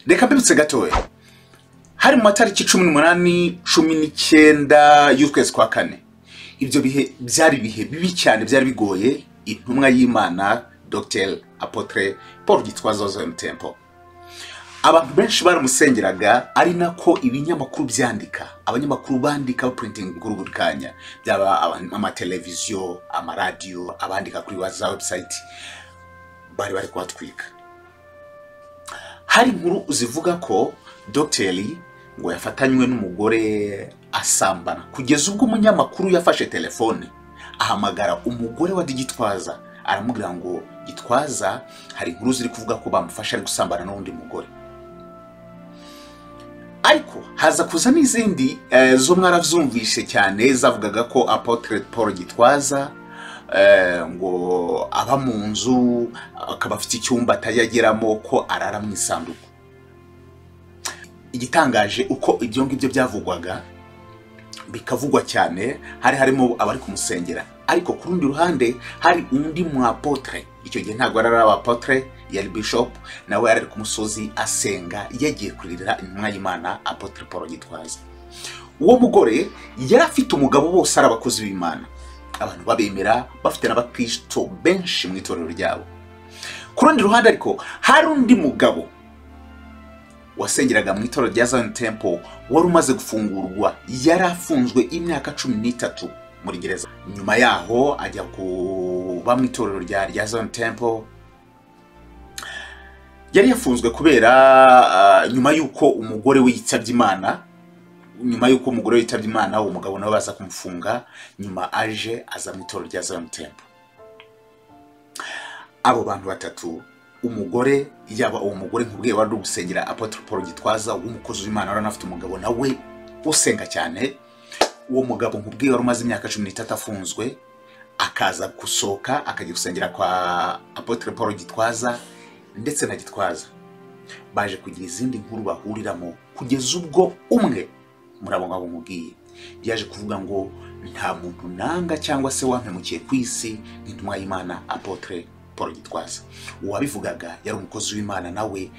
Reka mbibutse gatoya, hari mu matariki 18, 19 y'ukwezi kwa kane. Ibyo bihe byari ibihe bibi cyane, byari bigoye intumwa y'Imana Dr. Apotre Paul Gitwaza Zion Temple. Abantu benshi baramusengeraga, ari nako ibinyamakuru byandika, abanyamakuru bandika printing kuri buri kanya, byaba amateleviziyo, amaradiyo, abandika kuri za website, bari kuhatwika. Hari inkuru zivuga ko Dr. ngo yafatanywe n'umugore asambana, kugeza ubwo umunyamakuru yafashe telefone ahamagara umugore wa Gitwaza aramubwira ngo Gitwaza hari inkuru ziri kuvuga ko bamufasha ari gusambana n'undi mugore. Ariko haza kuza n'izindi zo mwaravyumvishe cyane zavugaga ko Apotre Paul Gitwaza ngo aba mu nzu akaba afite icyumba atayageramo, ko arara mu isanduku. Igitangaje uko ibyo ngibyo byavugwaga bikavugwa cyane, hari harimo abari kumusengera, ariko ku rundi ruhande hari undi mu apotre, icyo gihe ntabwo ari apotre, yari bishop, nawe yari ku musozi asenga, yagiye kuririra intumwa y'Imana Apotre Paul Gitwaza. Uwo mugore yari afite umugabo, bose ari abakozi b'Imana, abantu babemera, bafite n'abakristo benshi mu itorero ryabo. Ku rundi ruhande ariko hari undi mugabo wasengeraga mu itorero rya Zion Temple wari umaze gufungurwa, yari afunzwe imyaka 13 muri gereza. Nyuma yaho ajya kuba mu itorero rya Zion Temple. Yari yafunzwe kubera nyuma yuko umugore we yitabye Imana, nyuma yuko umugore we yitabye Imana uwo mugabo nawe baza kumufunga, nyuma aje aza mu itorero rya Zion Temple. Abo bantu batatu, umugore, yaba uwo mugore nkubwiye wari uri gusengera Apotre Paul Gitwaza w'umukozi w'Imana, wari anafite umugabo nawe usenga cyane. Uwo mugabo nkubwiye wari umaze imyaka 13 afunzwe, akaza gusohoka akajya gusengera kwa Apotre Paul Gitwaza ndetse na Gitwaza. Baje kugira izindi nkuru bahuriramo, kugeza ubwo umwe muri abo ngabo nkubwiye yaje kuvuga ngo nta muntu nanga cyangwa se wampemukiye ku isi nk'intumwa y'Imana Apotre Paul Gitwaza. Uwabivugaga yari umukozi w'Imana, nawe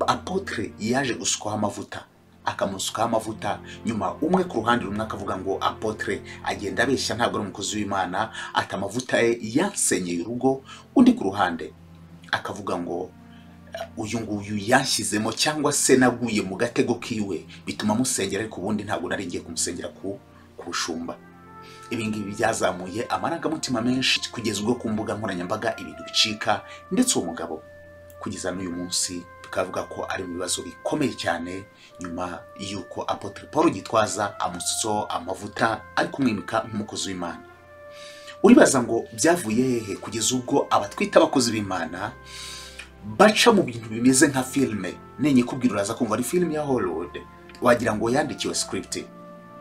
Apotre yaje gusukaho amavuta, akamusukaho amavuta. Nyuma umwe ku ruhande rumwe akavuga ngo Apotre agenda abeshya, ntabwo ari umukozi w'Imana, ati amavuta ye yansenyeye urugo. Undi ku ruhande akavuga ngo uyu nguyu yanshyizemo cyangwa se naguye mu gatego kiwe bituma musengera, ariko ubundi ntabwo nari ngiye kumusengera ku bushumba. Ibi ngibi byazamuye amarangamutima menshi, kugeza ubwo ku mbuga nkoranyambaga ibintu bicika, ndetse uwo mugabo kugeza n'uyu munsi bikavuga ko ari mu bibazo bikomeye cyane, nyuma y'uko Apotre Paul Gitwaza amusutseho amavuta ari kumwimika nk'umukozi w'Imana. Uribaza ngo byavuye hehe kugeza ubwo abatwita abakozi b'Imana baca mu bintu bimeze nka filme? Nenye kubwira uraza kumva ari filme ya Hollywood, wagira ngo yandikiwe script.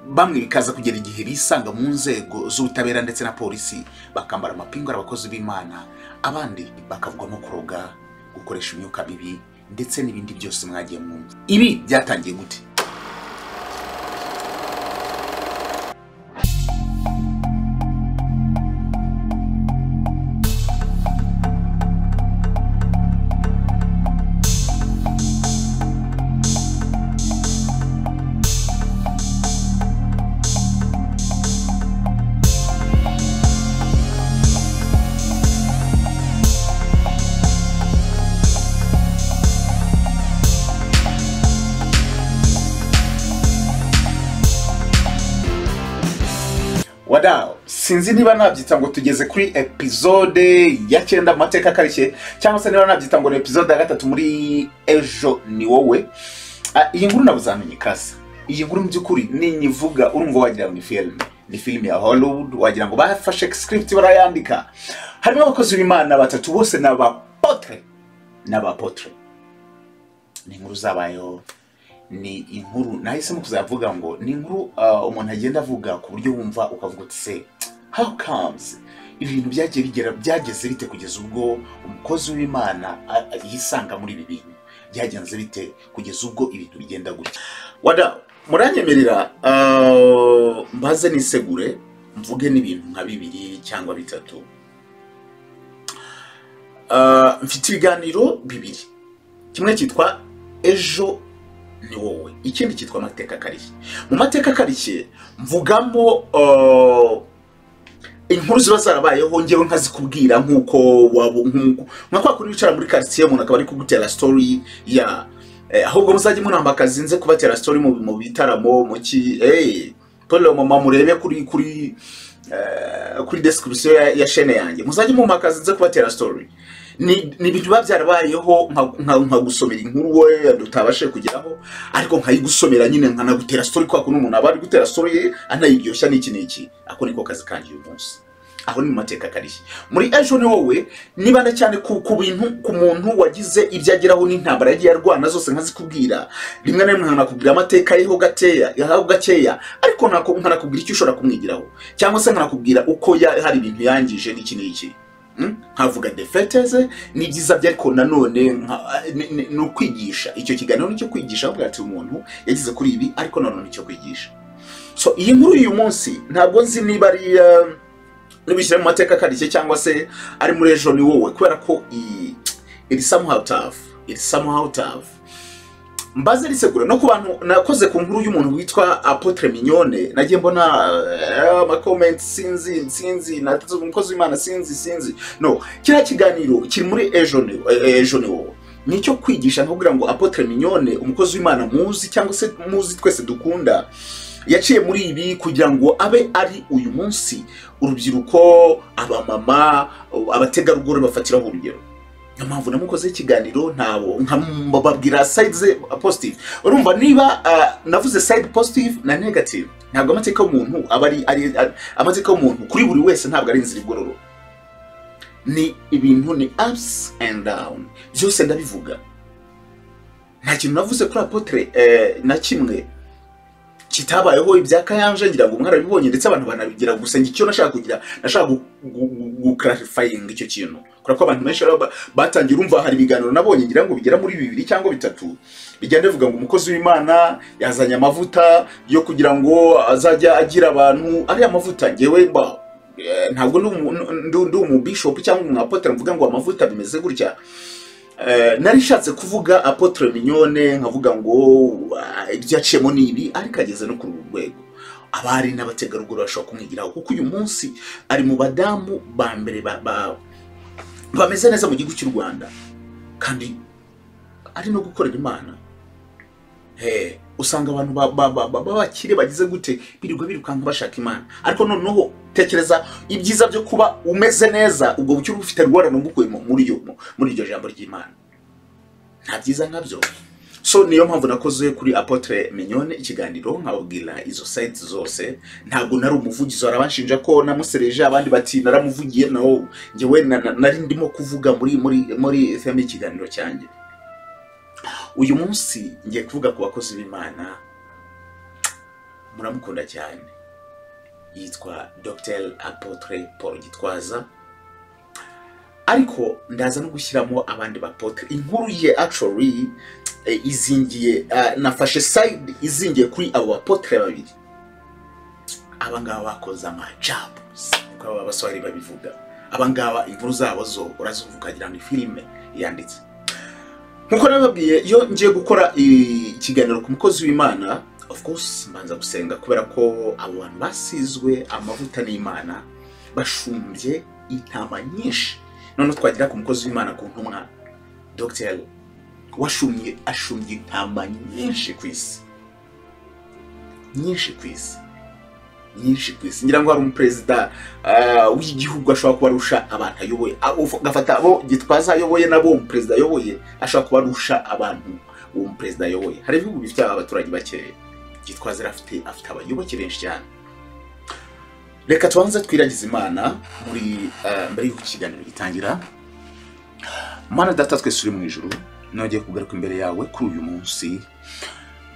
Bamwe bikaza kugera igihe bisanga mu nzego z'ubutabera ndetse na polisi, bakambara amapingu ari abakozi b'Imana, abandi bakavugwamo kuroga, gukoresha imyuka mibi ndetse n'ibindi byose mwagiye mwumva. Ibi byatangiye gute? Wadao, sinzi niba nabyita ngo tugeze kuri episode ya 9 mu mateka akarishye, cyangwa se niba nabyita ngo ni episode ya 3 muri Ejo ni wowe. Iyi nkuru nabuzamenye kasa. Iyi nkuru mu by'ukuri ninyivuga urumva wagira ngo ni film. Ni film ya Hollywood, wagira ngo bafashe script barayandika. Harimo abakozi b'Imana batatu bose n'abapotre. N'abapotre. Ni inkuru zabayeho. Ni inkuru nahisemo kuzavuga ngo ni inkuru umuntu agenda avuga ku buryo wumva ukavuga uti se how comes ibintu byagiye bigera byageze bite kugeza ubwo umukozi w'Imana yisanga muri ibi bintu, byagenze bite kugeza ubwo ibintu bigenda gutya. Wada muranyemerera mbaze nisegure mvuge n'ibintu nka bibiri cyangwa bitatu. Mfite ibiganiro bibiri, kimwe cyitwa Ejo ni wowe. Ikindi cyitwa Amateka Akarishye. Mu Mateka Akarishye mvugamo inkuru ziba zarabayeho, ngewe nkazikubwira nk'uko waba, nka kwa kundi wicara muri quartier, umuntu akaba ari kugutera story ya ahubwo muzajye munamba akazi nze kubatera story mu bitaramo mu ki. Paul mama, murebe kuri description ya chaîne yanjye, muzajye mumpa akazi nze kubatera story. Ni ibintu biba byarabayeho, nkagusomera inkuru we utabashe kugeraho, ariko nkayigusomera nyine, nkanagutera story kwa kuntu umuntu aba ari gutera story ye anayiryoshya n'iki n'iki. Ako niko kazi kanjye uyu munsi. Aho ni mu Mateka Akarishye. Muri Ejo ni wowe nibanda cyane ku bintu, ku muntu wagize ibyo ageraho n'intambara yagiye arwana zose nkazikubwira. Rimwe na rimwe nkanakubwira amateka yeho gateya, yaho gakeya, ariko nkanakubwira icyo ushobora kumwigiraho, cyangwa se nkanakubwira uko hari ibintu yangije n'iki n'iki. Nkavuga défaites ze n'ibyiza bye, ariko nanone ni ukwigisha. Icyo kiganiro ni icyo kwigisha, avuga ati umuntu yagize kuri ibi, ariko nanone ni icyo kwigisha. So iyi nkuru y'uyu munsi ntabwo nzi niba ari nibishyira mu Mateka Akarishye cyangwa se ari muri Ejo ni wowe, kubera ko it is somehow tough, it is somehow tough. Mbaze risegura no ku bantu nakoze ku nkuru y'umuntu witwa Apotre Mignone. Nagiye mbona ama comments, sinzi sinzi, nateze umukozi w'Imana, sinzi sinzi. No kiriya kiganiro kiri muri Ejo ni wowe, nicyo kwigisha, nkubwira ngo Apotre Mignone, umukozi w'Imana muzi cyangwa se muzi twese dukunda, yaciye muri ibi kugira ngo abe ari uyu munsi urubyiruko, abamama, abategarugori bafatiraho urugero. Niyo mpamvu namukozeho ikiganiro, ntabo nkababwira side ze positive. Urumva niba navuze side positive na negative, ntabwo amateka y'umuntu aba ari amateka y'umuntu kuri buri wese ntabwo ari inzira igororoka. Ni ibintu, ni ups and down, byose ndabivuga. Nta kintu navuze kuri Apotre na kimwe kitabayeho. Ibya Kayanje ngira ngo mwarabibonye, ndetse abantu banabigira. Gusa njye icyo nashaka kugira, nashaka guclarifying icyo kintu, kubera ko abantu benshi batangiye, urumva hari ibiganiro nabonye ngira ngo bigera muri bibiri cyangwa bitatu bigenda bivuga ngo umukozi w'Imana yazanye amavuta yo kugira ngo azajya agira abantu. Ariya mavuta, ngewe mba ntabwo ndi umu bishop cyangwa umu apotre mvuga ngo amavuta bimeze gutya. Nari nshatse kuvuga Apotre Mignone, nkavuga ngo ibyo yaciyemo ni ibi, ariko ageze no kuri uru rwego abari n'abategarugori bashobora kumwigiraho, kuko uyu munsi ari mu badamu ba mbere bameze neza mu gihugu cy'u Rwanda, kandi ari no gukorera Imana. Usanga abantu b'abakire bagize gute birirwa birukanka bashaka Imana, ariko noneho tekereza ibyiza byo kuba umeze neza, ubwo bucyo uba ufite rwarana bukuye muri iryo jambo ry'Imana. Nta byiza nkabyo. So niyo mpamvu nakoze kuri Apotre Mignone ikiganiro, nkababwira izo sides zose. Ntabwo nari umuvugizi. Barabanshinja ko namusereje, abandi bati naramuvugiye. No, njyewe nari ndimo kuvuga muri theme y'ikiganiro cyanjye. Uyu munsi ngiye kuvuga ku bakozi b'Imana, muramukunda cyane, yitwa Dr Apotre Paul Gitwaza, ariko ndaza no gushyiramo abandi bapotre. Inkuru ye actually izingiye, nafashe side izingiye kuri abo bapotre babiri. Aba ngaba bakoze amajabu, uko aba baswahili babivuga. Aba ngaba inkuru zabo zo urazuvuga ukagira ngo ni filime yanditse. Nkuko nababwiye, iyo ngiye gukora ikiganiro ku mukozi w'Imana, of course mbanza gusenga, kubera ko abo bantu basizwe amavuta n'Imana, bashumbye intama nyinshi. Noneho twagira ku mukozi w'Imana, ku ntumwa Dr washumye, ashumbye intama nyinshi ku isi, nyinshi ku isi, nyinshi ku isi. Ngira ngo hari umuperezida w'igihugu ashobora kuba arusha abantu ayoboye. Ugafata abo Gitwaza ayoboye nabo uwo muperezida ayoboye, ashobora kuba arusha abantu uwo muperezida ayoboye. Hari ibihugu bifite abaturage bakeya, Gitwaza rero afite abayoboke benshi cyane. Reka tubanze twiragize Imana muri mbere y'uko ikiganiro gitangira. Mana Data twese uri mu ijuru, nongeye kugaruka imbere yawe kuri uyu munsi,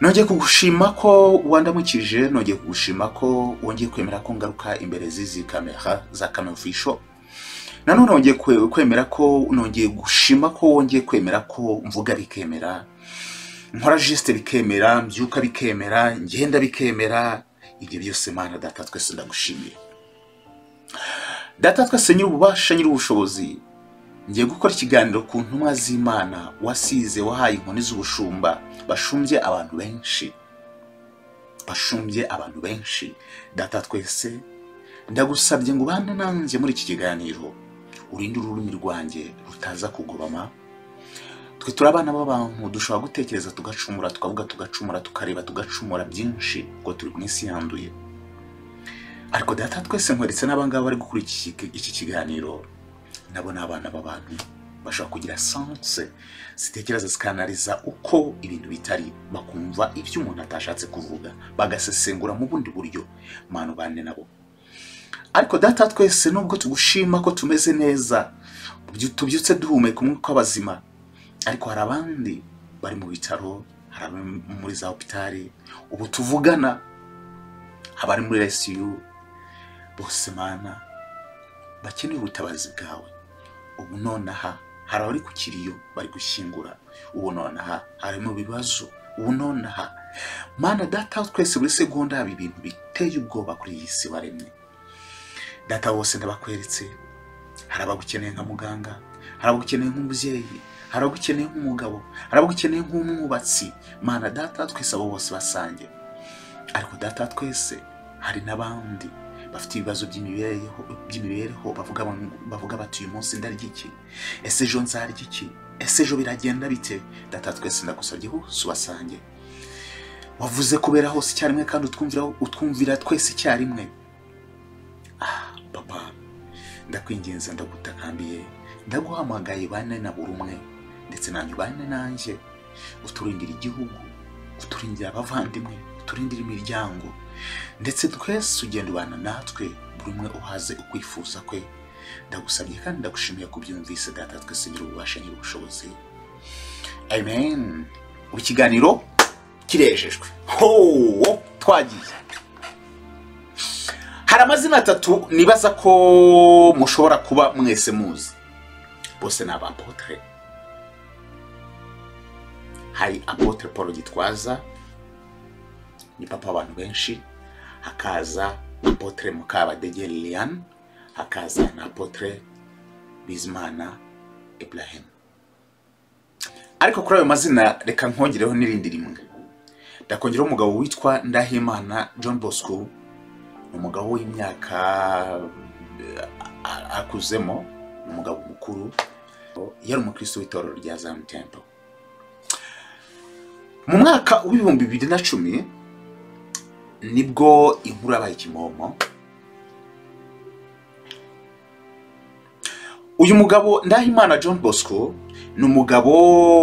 nongeye kugushima ko wandamukije, nongeye kugushima ko wongeye kwemera ko ngaruka imbere z'izi kamera za Camera Official. Nanone wongeye kwemera ko, nongeye gushima ko wongeye kwemera ko mvuga bikemera, nkora geste bikemera, mbyuka bikemera, ngenda bikemera. Ibyo byose, Mana Data twese, ndagushimiye. Data twese, nyir'ububasha, nyir'ubushobozi. Ngiye gukora ikiganiro ku ntumwa z'Imana wasize, wahaye inkoni z'ubushumba, bashumbye abantu benshi, bashumbye abantu benshi. Data twese, ndagusabye ngo ubane nanjye muri iki kiganiro, urinde ururimi rwanjye rutaza kugobama. Twe turi abana b'abantu, dushobora gutekereza tugacumura, tukavuga tugacumura, tukareba tugacumura byinshi, kuko turi mu isi yanduye. Ariko Data twese, nkweretse n'abangaba bari gukora iki kiganiro, nabo ni abana b'abantu, bashobora kugira sense zitekereza, zikanariza uko ibintu bitari, bakumva ibyo umuntu atashatse kuvuga, bagasesengura mu bundi buryo. Mana, ubane nabo. Ariko Data twese, nubwo tugushima ko tumeze neza, tubyutse duhumeka umwuka w'abazima, ariko hari abandi bari mu bitaro, hari abari muri za hopitali ubu tuvugana, abari muri ICU, bose Mana bakeneye ubutabazi bwawe. Ubu nonaha hari abari ku kiriyo bari gushyingura, ubu nonaha hari mu bibazo, ubu nonaha Mana Data twese, buri segonda haba ibintu biteye ubwoba kuri iyi si waremye. Data, bose ndabakweretse. Hari abagukeneye nka muganga, hari abagukeneye nk'umubyeyi, hari abagukeneye nk'umugabo, hari abagukeneye nk'umwubatsi. Mana Data twese, abo bose basange. Ariko Data twese, hari n'abandi bafite ibibazo by'imibereho, bavuga bati: "Uyu munsi ndarya iki? Ese ejo nzarya iki? Ese ejo biragenda bite?" Data twese, ndagusabye hose ubasange. Wavuze kubera hose icyarimwe, kandi utwumvira twese icyarimwe. Ah Papa, ndakwinginze, ndagutakambiye, ndaguhamagaye, bane na buri umwe, ndetse nanjye ubane nanjye, uturindira igihugu, uturindira abavandimwe, uturindira imiryango, ndetse twese ugenda ubana natwe, buri umwe uhaze ukwifuza kwe. Ndagusabye kandi ndagushimiye kubyumvise, Data twese, ngira ububasha nyir'ubushobozi. Amen. Ubu ikiganiro kirejejwe. Ho twagiye. Hari amazina atatu nibaza ko mushobora kuba mwese muzi, bose ni abapotre. Hari Apôtre Paul Gitwaza, ni papa w'abantu benshi, hakaza Apôtre Mukabadege Liliane, hakaza na Apôtre Bizimana Ibrahim. Ariko kuri ayo mazina reka nkongereho n'irindi rimwe. Ndakongeraho umugabo witwa Ndahimana John Bosco. Ni umugabo w'imyaka akuzemo, ni umugabo mukuru, yari umukristo w'itorero rya Zion Temple. Mu mwaka w'2010 nibwo inkuru yabaye kimomo. Uyu mugabo Ndahimana John Bosco ni umugabo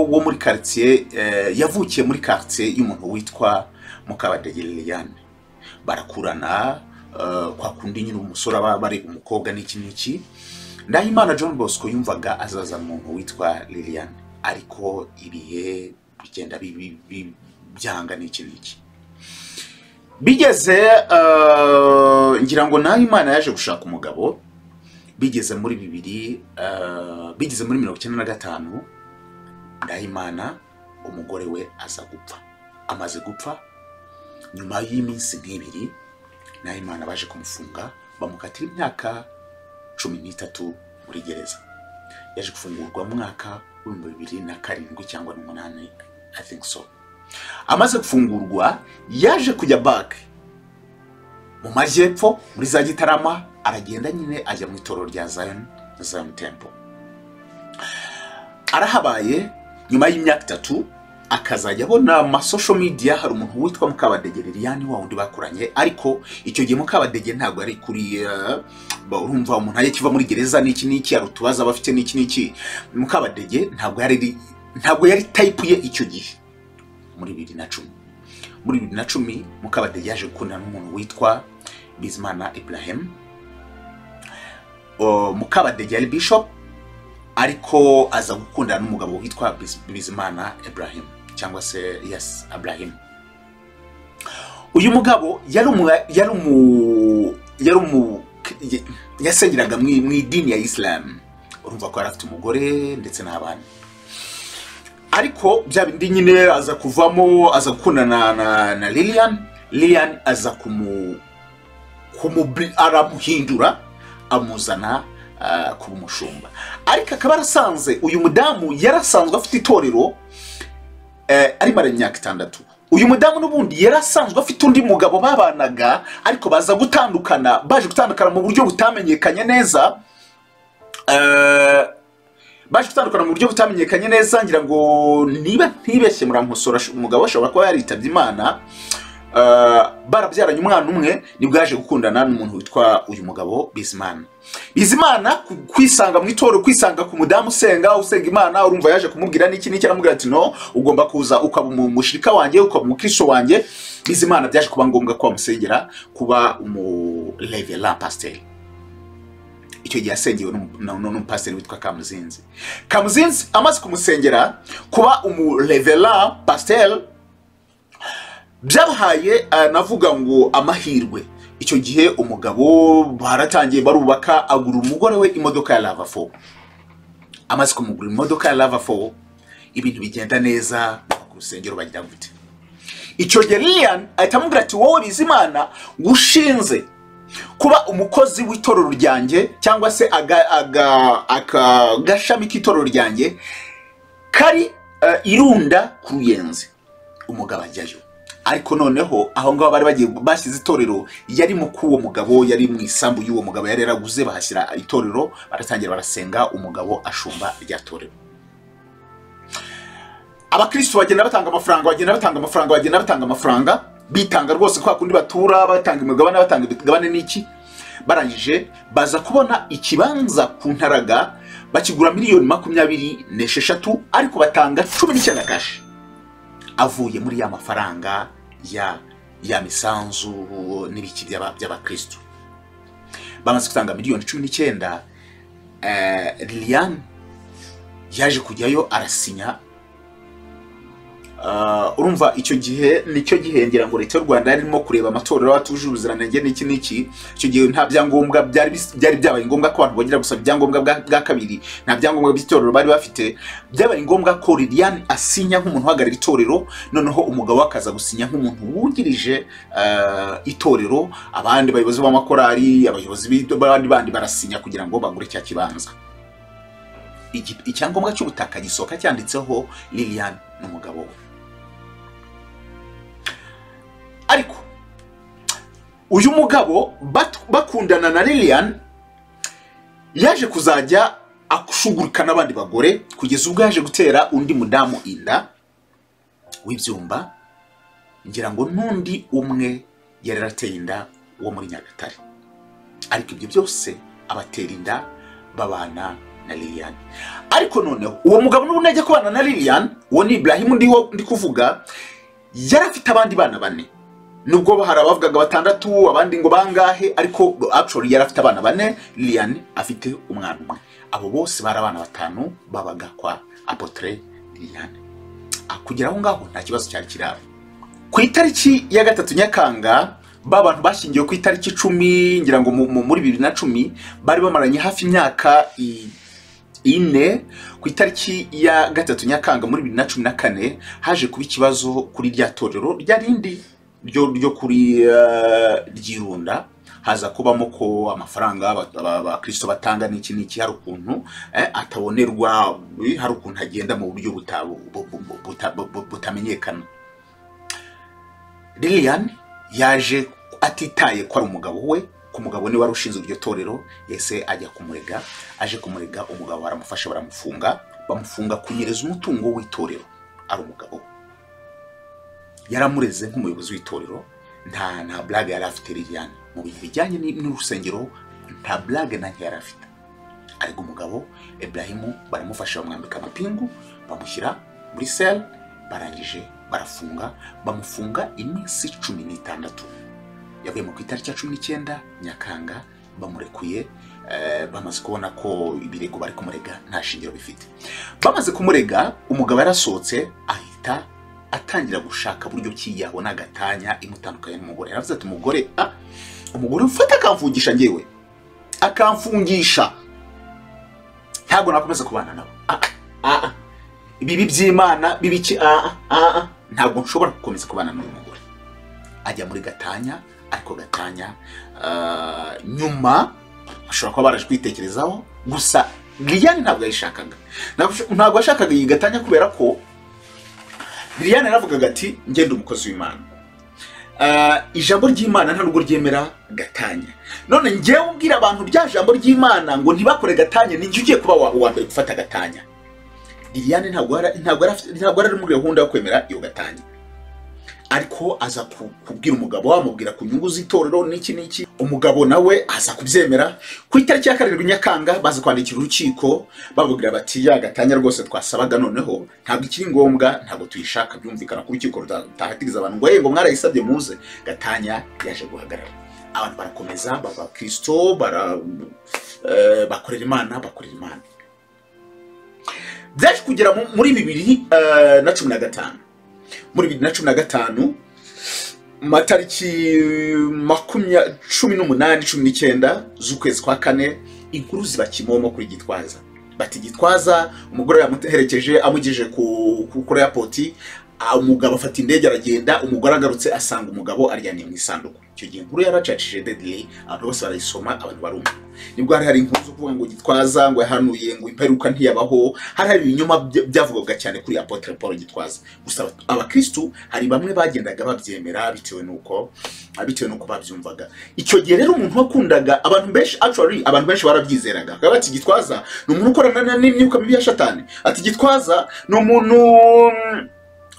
wo muri quartier, yavukiye muri quartier y'umuntu witwa Mukabadege Liliane. Barakurana, kwa kundi nyine umusore aba bareba umukobwa n'iki n'iki. Ndahimana John Bosco yumvaga azaza umuntu witwa Liliane, ariko ibihe bigenda byanga n'iki n'iki. Bigeze, ngira ngo Ndahimana yaje gushaka umugabo, bigeze muri bibiri, bigeze muri 95, Ndahimana umugore we aza gupfa. Amaze gupfa, nyuma y'iminsi nk'ibiri, Ndahimana baje kumufunga, bamukatira imyaka 13 muri gereza. Yaje gufungurwa mu mwaka w'2007 cyangwa 8, I think so. Amaze gufungurwa yaje kujya back mu majyepfo muri za Gitarama, aragenda nyine ajya mu itorero rya Zion Temple. Arahabaye. Nyuma y'imyaka 3 akazajya abona ama social media hari umuntu witwa Mukabadege Liliane, wa wundi bakuranye. Ariko icyo gihe Mukabadege ntabwo ari kuri, urumva umuntu aye kiva muri gereza n'iki n'iki, hari utubazo abafite n'iki n'iki. Mukabadege ntabwo yari type ye icyo gihe muri 2010. Muri 2010 Mukabadege yaje gukundana n'umuntu witwa Bizimana Ibrahim. Mukabadege yari bishop, ariko aza gukundana n'umugabo witwa Bizimana Ibrahim, cyangwa se yes, Ibrahim. Uyu mugabo yari umu yari umu yari umu yasengeraga mu idini ya Islam. Urumva ko yari afite umugore ndetse n'abana, ariko bya bindi nyine aza kuvamo, aza gukundana na Lilian. Lilian aza kumu aramuhindura, amuzana kuba umushumba. Ariko akaba yarasanze uyu mudamu yarasanzwe afite itorero arimara imyaka 6. Uyu mudamu n'ubundi yarasanzwe afite undi mugabo babanaga, ariko baza gutandukana, baje gutandukana mu buryo butamenyekanye neza. Baje gutandukana mu buryo butamenyekanye neza, ngira ngo niba ntibeshye murankosora, umugabo ashobora kuba yaritabye Imana. Barabyaranye umwana umwe, nibwo yaje gukundana n'umuntu witwa uyu mugabo Bizimana. Bizimana kwisanga mu itorero, kwisanga ku mudamu usenga Imana, urumva yaje kumubwira n'iki n'iki, aramubwira ati no, ugomba kuza ukaba umushirika wanjye, ukaba umukristo wanjye. Bizimana byaje kuba ngombwa ko bamusengera kuba umurevera pasteur. Icyo gihe yasengewe n'umupasiteri witwa Kamuzinzi. Kamuzinzi amaze kumusengera kuba umurevera pasteur, byabahaye navuga ngo amahirwe. Icyo gihe umugabo baratangiye barubaka, agura umugore we imodoka ya RAV4. Amaze kumugura imodoka ya RAV4, ibintu bigenda neza ku rusengero bagira gute. Icyo gihe Lilian ahita amubwira ati wowe Bizimana gushinze kuba umukozi w'itorero ryanjye, cyangwa se agashami k'itorero ryanjye kari irunda ku Ruyenzi. Umugabo ajyayo, ariko noneho aho ngaho bari bagiye bashyize itorero, yari mu kuwo mugabo, yari mu isambu y'uwo mugabo yari yaraguze, bahashyira itorero, baratangira barasenga, umugabo ashumba rya torero. Abakristo bagenda batanga amafaranga, bagenda batanga amafaranga, bagenda batanga amafaranga, bitanga rwose kwa kundi batura, batanga imigabane, batanga imigabane n'iki. Barangije baza kubona ikibanza ku Ntaraga, bakigura miliyoni 26, ariko batanga 19 cash, avuye muri ya mafaranga ya misanzu n'ibiki by'abakristo. Bamaze gutanga miliyoni 19, Lilian yaje kujyayo arasinya. Urumva icyo gihe nicyo gihe ngira ngo leta y'u Rwanda yarimo kureba amatorero atuje ubuziranenge n'iki n'iki. Icyo gihe nta byangombwa byari byabaye ngombwa ko abantu bongera gusaba ibyangombwa bwa kabiri, nta byangombwa by'itorero bari bafite. Byabaye ngombwa ko Lilian asinya nk'umuntu uhagarariye itorero, noneho umugabo akaza gusinya nk'umuntu wungirije itorero, abandi bayobozi b'amakorari, abayobozi b'abandi bandi barasinya kugira ngo bagure cya kibanza. Icyangombwa cy'ubutaka gisohoka cyanditseho Lilian n'umugabo we. Ariko uyu mugabo bakundana na Lilian yaje kuzajya akushugurika n'abandi bagore, kugeza ubwo yaje gutera undi mudamu inda w'ibyumba, ngira ngo n'undi umwe yari yarateye inda wo muri Nyagatare. Ariko ibyo byose abatera inda babana na Lilian. Ariko noneho uwo mugabo n'ubundi ajya kubana na Lilian, uwo ni Ibrahim ndi kuvuga, yari afite abandi bana bane. Nubwo hari abavugaga 6, abandi ngo bangahe, ariko actually yari afite abana bane, Lilian afite umwana umwe. Abo bose bari abana 5 babaga kwa Apotre Lilian. Kugera aho ngaho nta kibazo cyari kiraba. Ku itariki ya 3 Nyakanga, ba bantu bashyingiwe ku itariki 10 ngira ngo muri 2010, bari bamaranye hafi imyaka 4. Ku itariki ya 3 Nyakanga muri 2014 haje kuba ikibazo kuri rya torero rya rindi ryo kuri ryirunda, haza kubamo ko amafaranga abakristo batanga n'iki n'iki, hari ukuntu atabonerwa, hari ukuntu agenda mu buryo butamenyekana. Lilian yaje atitaye ko ari umugabo we, ku mugabo ni wari ushinzwe iryo torero, yese ajya kumurega. Aje kumurega, umugabo baramufasha, baramufunga, bamufunga kunyereza umutungo w'itorero. Ari umugabo yaramureze nk'umuyobozi w'itorero, nta blague yari afite Lilian mu bintu bijyanye n'urusengero, nta blague na nke yari afite. Ariko umugabo Ibrahim baramufasha, bamwambika amapingu, bamushyira muri cell, barangije barafunga, bamufunga iminsi 16. Yavuye mu itariki ya 19 Nyakanga, bamurekuye bamaze kubona ko ibirego bari kumurega nta shingiro bifite. Bamaze kumurega, umugabo yarasohotse ahita atangira gushaka buryo ki yabona gatanya imutandukanye n'umugore. Yaravuze ati umugore umugore ufata akamfungisha, ngewe akamfungisha, ntabwo nakomeza kubana nabo. Ibibi by'Imana bibiki, ntabwo nshobora gukomeza kubana n'uyu mugore. Ajya muri gatanya, ariko gatanya nyuma Bashobora kuba baraje kwitekerezaho, gusa Liliane ntabwo yayishakaga, ntabwo yashakaga iyi gatanya, kubera ko Liliane yaravugaga ati ngende umukozi w'Imana, ijambo ry'Imana nta nubwo ryemera gatanya. None ngewe ubwira abantu rya jambo ry'Imana ngo ntibakore gatanya, ni njye ugiye kuba uwa mbere gufata gatanya. Liliane ntabwo yari muri gahunda yo kwemera iyo gatanya, ariko aza kubwira umugabo, amubwira ku nyungu z'itorero n'iki n'iki. Umugabo nawe aza kubyemera. Ku itariki ya 7 Nyakanga baza kwandikira urukiko bababwira bati ya gatanya rwose twasabaga noneho ntabwo ikiri ngombwa, ntabwo tuyishaka. Byumvikana ku rukiko rutahatiriza abantu ngo ngo mwarayisabye muze. Gatanya yaje guhagarara, abantu barakomeza baba Kristo, bakorera Imana, bakorera Imana. Byaje kugera muri 2015, muri 2015 matariki 18 19 z'ukwezi kwa 4, inkuru ziba kimomo kuri Gitwaza. Bati Gitwaza umugore yamuherekeje amugejeje ku airport, umugabo afata indege aragenda, umugore agarutse asanga umugabo aryamye mu isanduku. Icyo gihe inkuru yaracacije deadly, abantu bose barayisoma, abantu barumva. Nibwo hari inkuru zo kuvuga ngo Gitwaza ngo yahanuye ngo imperuka ntiyabaho, hari ibinyoma byavugwaga cyane kuri Apotre Paul Gitwaza. Gusa abakristu hari bamwe bagendaga babyemera bitewe nuko babyumvaga. Icyo gihe rero umuntu wakundaga abantu benshi, actually abantu benshi barabyizeraga. Bakaba bati Gitwaza ni umuntu ukorana n'imyuka mibi ya Shatani, ati Gitwaza ni umuntu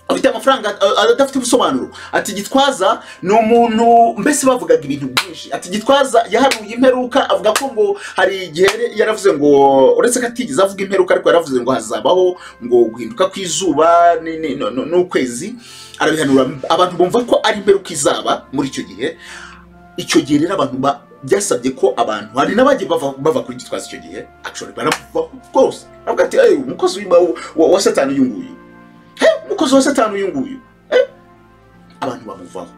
afite amafaranga adafite ubusobanuro, ati Gitwaza ni umuntu, mbese bavugaga ibintu byinshi. Ati Gitwaza yahanuye imperuka, avuga ko ngo hari igihe yaravuze ngo uretse ko atigeze avuga imperuka, ariko yaravuze ngo hazabaho ngo guhinduka kw'izuba n'ukwezi, arabihanura abantu bumva ko ari imperuka izaba muri icyo gihe. Icyo gihe rero abantu byasabye ko abantu hari n'abagiye bava kuri Gitwaza icyo gihe, actually baravuga rwose, bavuga ati umukozi wa Satani uyu nguyu, umukozi wa Satani uyu nguyu, abantu bamuvaho.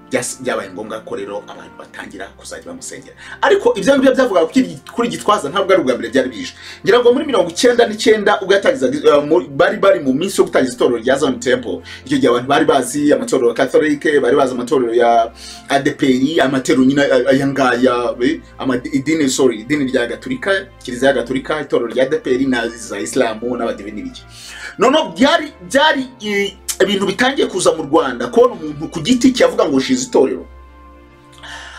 Byabaye ngombwa ko rero abantu batangira kuzajya bamusengera. Ariko ibyo ngibyo byavugaga kuri Gitwaza ntabwo ari ubwa mbere byari bije. Ngira ngo muri 99 ubwo yatangizaga, bari mu minsi yo gutangiza itorero rya Zion Temple. Icyo gihe abantu bari bazi amatorero ya Catholic, bari bazi amatorero ya ADPR, amatorero nyine aya ngaya, idini, sorry, idini rya Gatolika, Kiliziya Gatolika, itorero rya ADPR na za Islamu n'abadive n'ibiki. Noneho byari ibintu bitangiye kuza mu Rwanda, kubona umuntu ku giti cye avuga ngo shize itorero.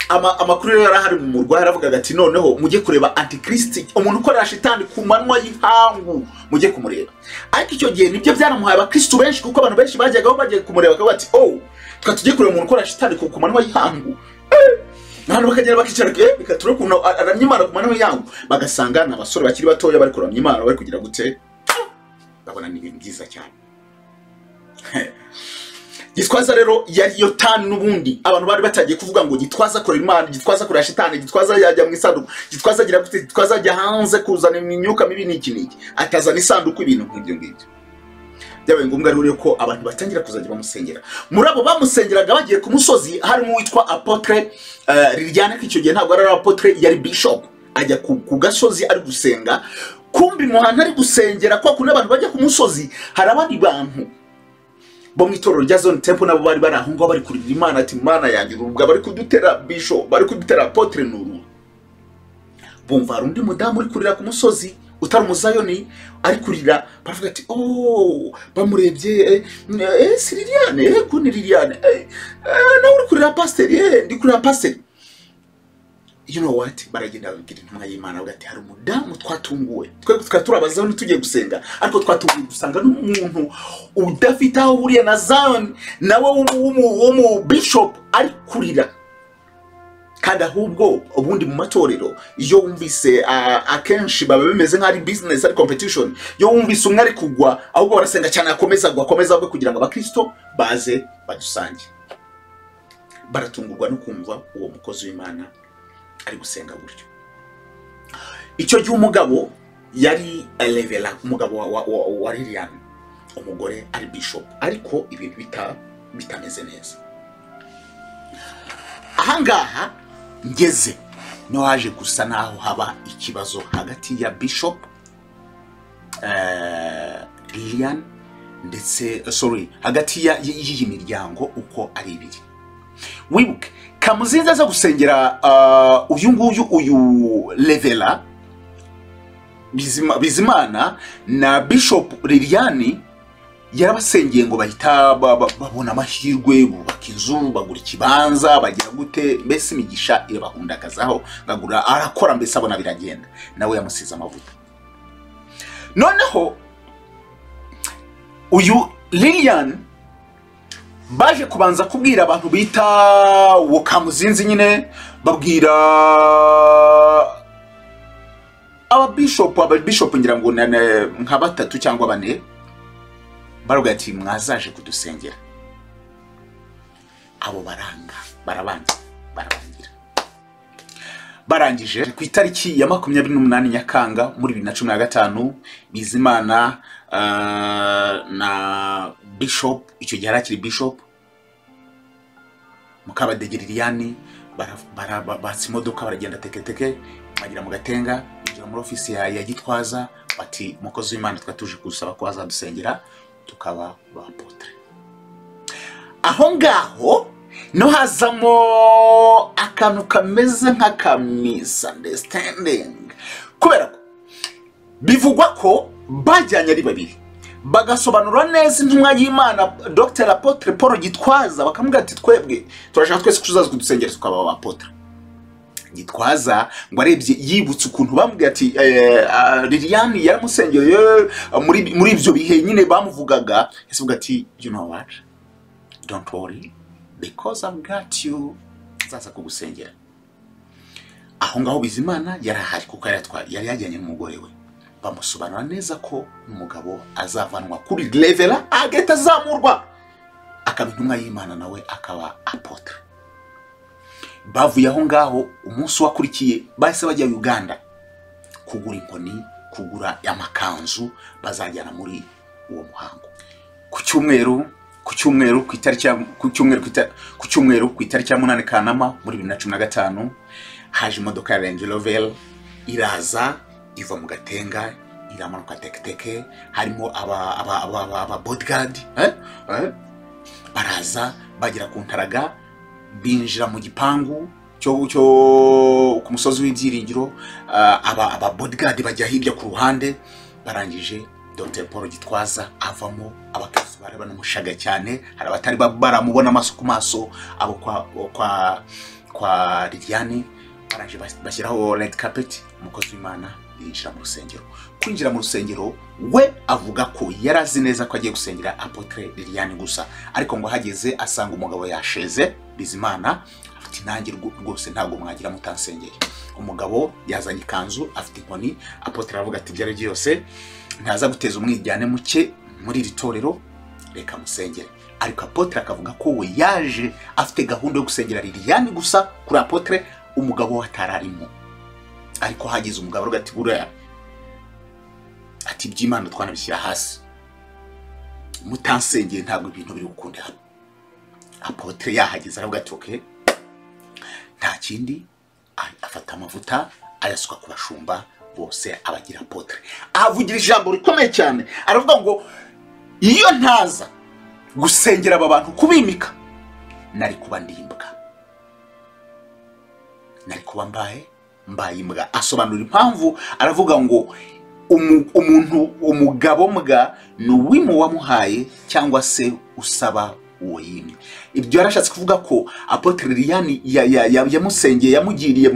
Amakuru rero yarahari mu murwa, yaravugaga ati noneho mujye kureba Antichrist, umuntu ukorera shitani ku manywa y'ihangu, mujye kumureba. Ariko icyo gihe nibyo byanamuhaye abakristo benshi, kuko abantu benshi bajyagaho bagiye kumureba bakavuga ati oh, twa tujye kureba umuntu ukorera shitani ku manywa y'ihangu. Abantu bakagera bakicara reka turebe ukuntu aramya Imana ku manywa y'ihangu, bagasanga ni abasore bakiri batoya bari kuramya Imana, bari kugira gute, babona ni ibintu byiza cyane. Gitwaza rero yari yo tani n'ubundi abantu bari batagiye kuvuga ngo Gitwaza akorera Imana, Gitwaza akorera shitani, Gitwaza yajya mu isanduku, Gitwaza agira gute, Gitwaza ajya hanze kuzana imyuka mibi n'iki n'iki, atazana isanduku, ibintu nk'ibyo ngibyo. Byabaye ngombwa rero ko abantu batangira kuzajya bamusengera. Muri abo bamusengeraga bagiye ku musozi harimo uwitwa Apotre Liliane, ko icyo gihe ntabwo ari Apotre, yari bishop. Ajya ku gasozi ari gusenga, kumbi muhana ari gusengera kwa kundi abantu bajya ku musozi, hari abandi bantu bo mu itorero rya Zion Temple nabo bari bari aho ngaho bari kurira Imana ati Imana yanjye urubwa bari kudutera bishop, bari kudutera Apotre Nuru. Bumva hari undi mudamu uri kurira ku musozi utari umuzayoni ari kurira, baravuga ati oh, bamurebye, si Liliane, ko ni Liliane, nawe uri kurira pastor, ndi kurira pastor. You know what, baragenda babwira intumwa y'Imana bavuga ati hari umudamu twatunguwe, twe twari turabazaho tugiye gusenga, ariko twatunguwe gusanga n'umuntu udafite aho ahuriye na Zion, nawe w'umu bishop ari kurira. Kandi ahubwo ubundi mu matorero iyo wumvise akenshi baba bimeze nk'ari business, ari competition, iyo wumvise umwe ari kugwa ahubwo barasenga cyane akomeza agwa, akomeza agwe kugira ngo abakristo baze badusange. Baratungurwa no kumva uwo mukozi w'Imana ari gusenga gutyo. Icyo gihe umugabo yari levela, umugabo wa Liliane, umugore ari bishop, ariko ibintu bitameze neza. Ahangaha ngeze no haje gusa naho haba ikibazo hagati ya bishop Liliane ndetse sorry, hagati y'iyi miryango uko ari ibiri. Wibuke Kamuzinzi aza gusengera uyu nguyu, uyu Levela Bizimana na Bishop Liliane, yarabasengeye ngo bahita babona amahirwe, bubaka inzu, bagura ikibanza, bagira gute, mbese imigisha irabahundagazaho, ngagura arakora, mbese abona biragenda, nawe yamusize amavuta. Noneho uyu Liliane baje kubanza kubwira abantu bita wo Kamuzinzi nyine, babwira aba bishop ngira ngo nka batatu cyangwa bane, baravuga ati mwazaje kudusengera. Abo baranga, barabangira, barabangira. Barangije ku itariki ya 28 Nyakanga muri 2015, Bizimana na Bishop, icyo gihe yari akiri Bishop Mukabadege Liliane, batsa imodoka, baragenda teketeke, bagera mu Gatenga, binjira muri ofisi ya Gitwaza, bati umukozi w'Imana, twari tuje gusaba ko azadusengera tukaba ba apôtre. Aho ngaho no hazamo akantu kameze nk'aka misunderstanding, kubera ko bivugwa ko bajyanye ari babiri, bagasobanura neza intumwa y'Imana Dr Apôtre Paul Gitwaza, bakamubwira ati twebwe turashaka twese ko uzaza kudusengera tukaba aba apôtre. Gitwaza ngo arebye, yibutse ukuntu bamubwiye ati Liliane yaramusengeye muri ibyo bihe nyine bamuvugaga, yavuga ati you know what, don't worry, because I've got you, nzaza kugusengera. Aho ngaho Bizimana yarahari kuko yari yajyanye n'umugore we, bamusobanura neza ko umugabo azavanwa kuri level agahita azamurwa akaba intumwa y'Imana, nawe akaba apôtre. Bavuye aho ngaho, umunsi wakurikiye bahise bajya Uganda kugura inkoni, kugura amakanzu bazajyana muri uwo muhango. Ku cyumweru ku itariki ya ku cyumweru ku cyumweru ku itariki ya 8 Kanama muri 2015, haje imodoka ya Range Rover, iraza iva mu Gatenga, iramanuka teketeke, harimo aba bodyguard, baraza bagera ku Ntaraga, binjira mu gipangu cyo ku musozi w'ibyiringiro, aba bodyguard bajya hirya ku ruhande. Barangije Dr Paul Gitwaza avamo, abakristo bari banamushaga cyane, hari abatari baramubona amaso ku maso, abo kwa Liliane. Barangije bashyiraho red carpet, umukozi w'Imana yinjira mu rusengero. Kwinjira mu rusengero, we avuga ko yari azi neza ko agiye gusengera Apôtre Liliane gusa, ariko ngo ahageze asanga umugabo yasheze, Bizimana, afite intangi rwose, ntabwo mwagira mutansengeye. Umugabo yazanye ikanzu, afite inkoni. Apôtre aravuga ati ibyo ari byo byose ntaza guteza umwiryane muke muri iri torero, reka musengere. Ariko apôtre akavuga ko we yaje afite gahunda yo gusengera Liliane gusa kuri apôtre, umugabo we atararimo. Ariko hagize umugabo aravuga ati buriya, ati iby'Imana twanabishyira hasi, mutansengeye ntabwo ibintu biri bukunde hano. Apôtre yahageze aravuga ati okay, nta kindi, afata amavuta ayasuka ku bashumba bose, abagira apôtre. Ahavugira ijambo rikomeye cyane, aravuga ngo iyo ntaza gusengera aba bantu kubimika, nari kuba ndi imbwa, nari kuba mbaye imbwa. Asobanura impamvu, aravuga ngo umuntu umugabo mbwa ni uwimu wamuhaye cyangwa se usaba uwo yimye. Ibyo yarashatse kuvuga ko Apôtre Liliane yamusengeye, yamugiriye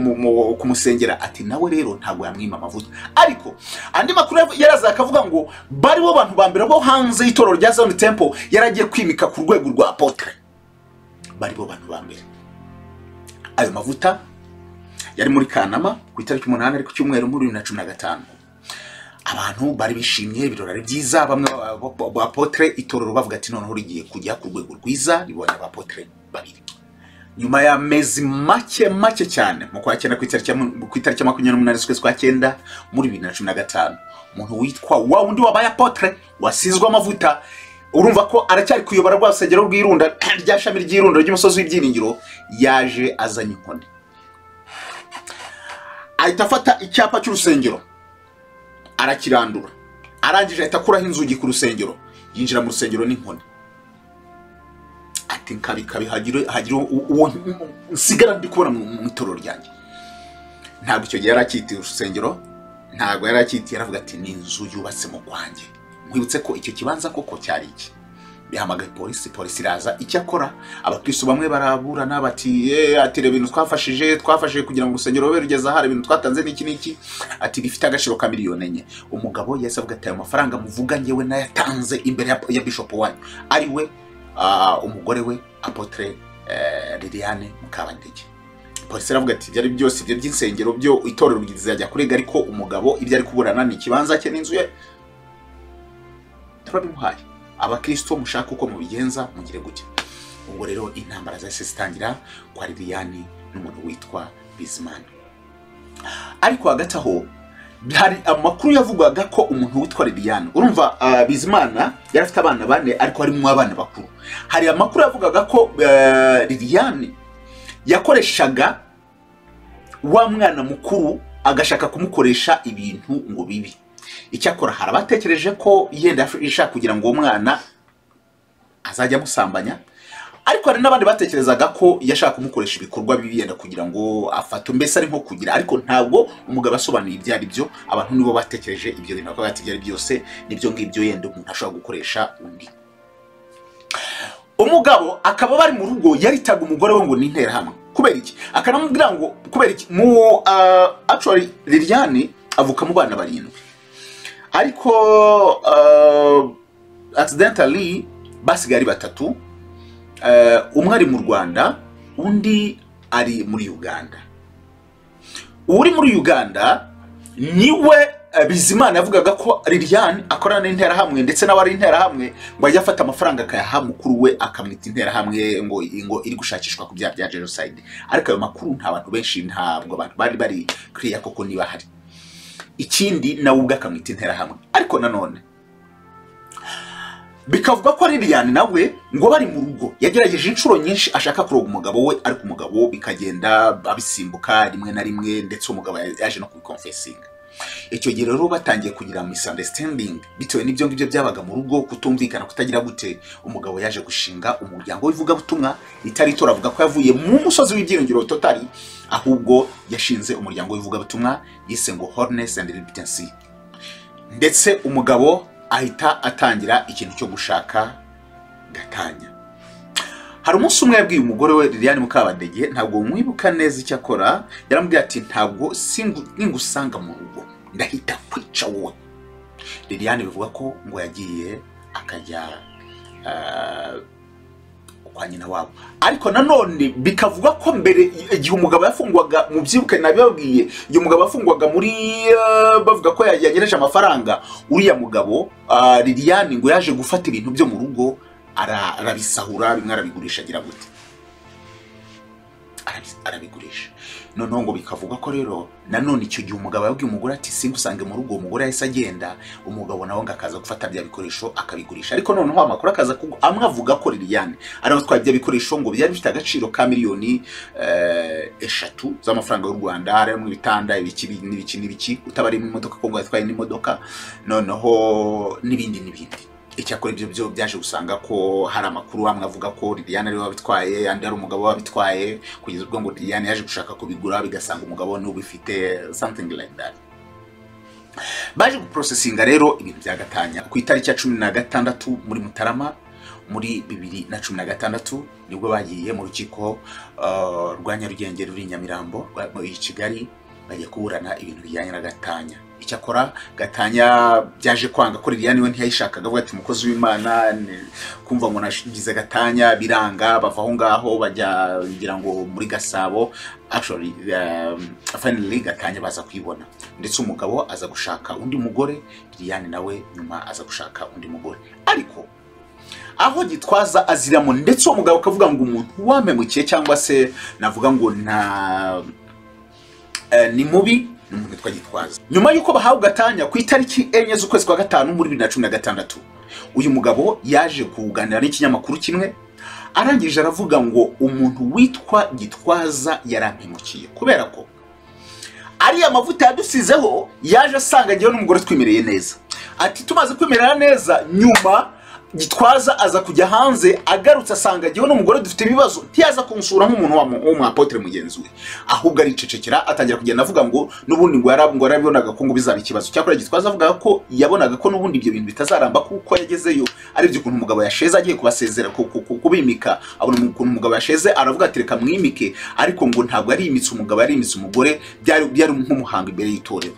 kumusengera, ati nawe rero ntabwo yamwima amavuta. Ariko andi makuru yaraza akavuga ngo bari bo bantu ba mbere bo hanze y'itorero rya Zion Temple yaragiye kwimika ku rwego rwa apôtre, bari bo bantu ba mbere. Ayo mavuta yari muri Kanama ku itariki 8, ariko cyumweru, muri 2015. Abantu bari bishimye, ibirori ari byiza, bamwe ba apôtre, itorero bavuga ati noneho rigiye kujya ku rwego rwiza, ribonye abapôtre babiri. Nyuma y'amezi make make cyane, mu kwa cyenda, ku itariki ya 28 z'ukwezi kwa cyenda muri 2015, umuntu witwa wa wundi wabaye apôtre, wasizwe amavuta, urumva ko aracyari kuyobora rwa rusengero rw'Irunda, rya shami ry'Irunda ry'umusozi w'ibyiringiro, yaje azanye inkoni, ahita afata icyapa cy'urusengero arakirandura, arangije ahita akuraho inzugi ku rusengero, yinjira mu rusengero n'inkoni. Ati nkabi hagire uwo nsigara ndi kubona mu itorero ryanjye. Ntabwo icyo gihe yaracyitiye urusengero, ntabwo yaracyitiye, aravuga ati ni inzu yubatse mu kwanjye. Nkwibutse ko icyo kibanza koko cyari iki. Yahamagaye polisi, polisi iraza. Icyakora abakristo bamwe baraburana bati ati reba ibintu twafashije kugira ngo urusengero rube rugeze ahari, ibintu twatanze n'iki n'iki, ati bifite agaciro ka 4,000,000. Umugabo yahise avuga ati ayo mafaranga muvuga njyewe nayatanze imbere ya bishop wanyu, ari we umugore we Apotre Liliane Mukabadege. Polisi iravuga ati byari byose ibyo by'insengero byo itorero rizajya kurega, ariko umugabo ibyo ari kuburana ni ikibanza cye n'inzu ye, turabimuhaye. Abakristo mushaka uko mubigenza mugire gutya. Ubwo rero intambara zahise zitangira kwa Liliane n'umuntu witwa Bizimana. Ariko hagati aho hari amakuru yavugaga ko umuntu witwa Liliane, urumva Bizimana yari afite abana bane ariko harimo abana bakuru. Hari amakuru yavugaga ko Liliane yakoreshaga wa mwana mukuru agashaka kumukoresha ibintu ngo bibi. Icyakora hari abatekereje ko yenda ishaka kugira ngo uwo mwana azajya amusambanya, ariko hari n'abandi batekerezaga ko yashaka kumukoresha ibikorwa bibi yenda kugira ngo afate, mbese ari nko kugira, ariko ntabwo umugabo asobanuye ibyo ari byo. Abantu nibo batekereje ibyo bintu bakavuga ati ibyo ari byose nibyo ngibyo yenda umuntu ashobora gukoresha undi. Umugabo akaba bari mu rugo yaritaga umugore we ngo ni interahamwe. Kubera iki? Akanamubwira ngo kubera iki? Mu actually Liliane avuka mu bana 7, ariko accidentally basigaye ari 3. Umwe ari mu Rwanda, undi ari muri Uganda. Uri muri Uganda niwe Bizimana yavugaga ko Liliane akorana n'interahamwe, ndetse nawe ari interahamwe, ngo ajye afata amafaranga akayaha mukuru we akamwita interahamwe ngo iri gushakishwa ku byaha bya genocide. Ariko ayo makuru nta bantu benshi, ntabwo abantu bari bari clear koko niba hari. Ikindi nawe ubwe akamwita interahamwe. Ariko nanone bikavuga ko Liliane nawe ngo bari mu rugo yagerageje inshuro nyinshi ashaka kuroga umugabo we, ariko umugabo bikagenda abisimbuka rimwe na rimwe, ndetse umugabo yaje no kubiconfessinga. Icyo gihe rero batangiye kugira misunderstanding bitewe n'ibyo ngibyo byabaga mu rugo, kutumvikana, kutagira gute. Umugabo yaje gushinga umuryango w'ivugabutumwa itari itora, avuga ko yavuye mu musozi w'ibyiringiro totali, ahubwo yashinze umuryango w'ivugabutumwa yise ngo Holiness and Repentance. Ndetse umugabo ahita atangira ikintu cyo gushaka gatanya. Hari umunsi umwe yabwiye umugore we Liliane Mukabadege, ntabwo mwibuka neza icyo akora, yaramubwiye ati ntabwo ningusanga mu rugo ndahita kwica wowe. Liliane bivuga ko ngo yagiye akajya kwa nyina wabo. Ariko nanone bikavuga ko mbere igihe umugabo yafungwaga, mu byibuke nabibabwiye, igihe umugabo yafungwaga muri bavuga ko yanyereje amafaranga, uriya mugabo Liliane ngo yaje gufata ibintu byo mu rugo arabisahura, bimwe arabigurisha, agira gute, arabigurisha. Noneho ngo bikavuga ko rero nanone icyo gihe umugabo yabwiye umugore ati singusange mu rugo, umugore yahise agenda, umugabo nawe ngo akaza gufata bya bikoresho akabigurisha. Ariko noneho amakuru akaza amwe avuga ko Liliane ari atwaye bya bikoresho ngo byari bifite agaciro ka 3,000,000 z'amafaranga y'u Rwanda, harimo ibitanda, ibiki n'ibiki n'ibiki, utabari mu modoka ko ngo yatwaye n'imodoka, noneho n'ibindi n'ibindi. Icyakora ibyo byo byaje gusanga ko hari amakuru amwe avuga ko Liliane ari wabitwaye, andi ari umugabo wabitwaye, kugeza ubwo ngo Liliane yaje gushaka kubigura bigasanga umugabo ni ubifite, something like that. Baje guprocessinga rero ibintu bya gatanya ku itariki ya 16 muri Mutarama muri 2016, nibwo bagiye mu rukiko rwa Nyarugenge ruri Nyamirambo muri Kigali, bagiye kuburana ibintu bijyanye na gatanya. Icyakora gatanya byaje kwanga ko Liliane we ntiyayishakaga, avuga ati umukozi w'Imana kumva ngo nashigize gatanya biranga, bava aho ngaho bajya ngira ngo muri Gasabo. Actually finally gatanya baza kuyibona, ndetse umugabo aza gushaka undi mugore, Liliane nawe nyuma aza gushaka undi mugore. Ariko aho Gitwaza aziramo, ndetse uwo mugabo akavuga ngo umuntu wamemukiye cyangwa se navuga ngo nta ni mubi, n'umuntu witwa Gitwaza. Nyuma yuko bahawe gatanya ku itariki 4 z'ukwezi kwa 5 muri 2016, uyu mugabo yaje kuganira n'ikinyamakuru kimwe, arangije aravuga ngo umuntu witwa Gitwaza yarampemukiye kubera ko ariya mavuta yadusizeho yaje asanga ngewe n'umugore twimereye neza. Ati tumaze kwimerera neza, nyuma Gitwaza aza kujya hanze, agarutse asanga jyewe n'umugore dufite ibibazo, ntiyaza kunsura nk'umuntu w'umuapotre mugenzi we, ahubwo aricecekera, atangira kugenda avuga ngo n'ubundi ngo yarabibonaga ko ngo bizaba ikibazo. Cyakora Gitwaza avuga ko yabonaga ko n'ubundi ibyo bintu bitazaramba, kuko yagezeyo arebye ukuntu umugabo yasheze agiye kubasezera kubimika, abona ukuntu umugabo yasheze aravuga ati reka mwimike, ariko ngo ntabwo yarimitse umugabo, yarimitse umugore, byari nk'umuhango imbere y'itorero.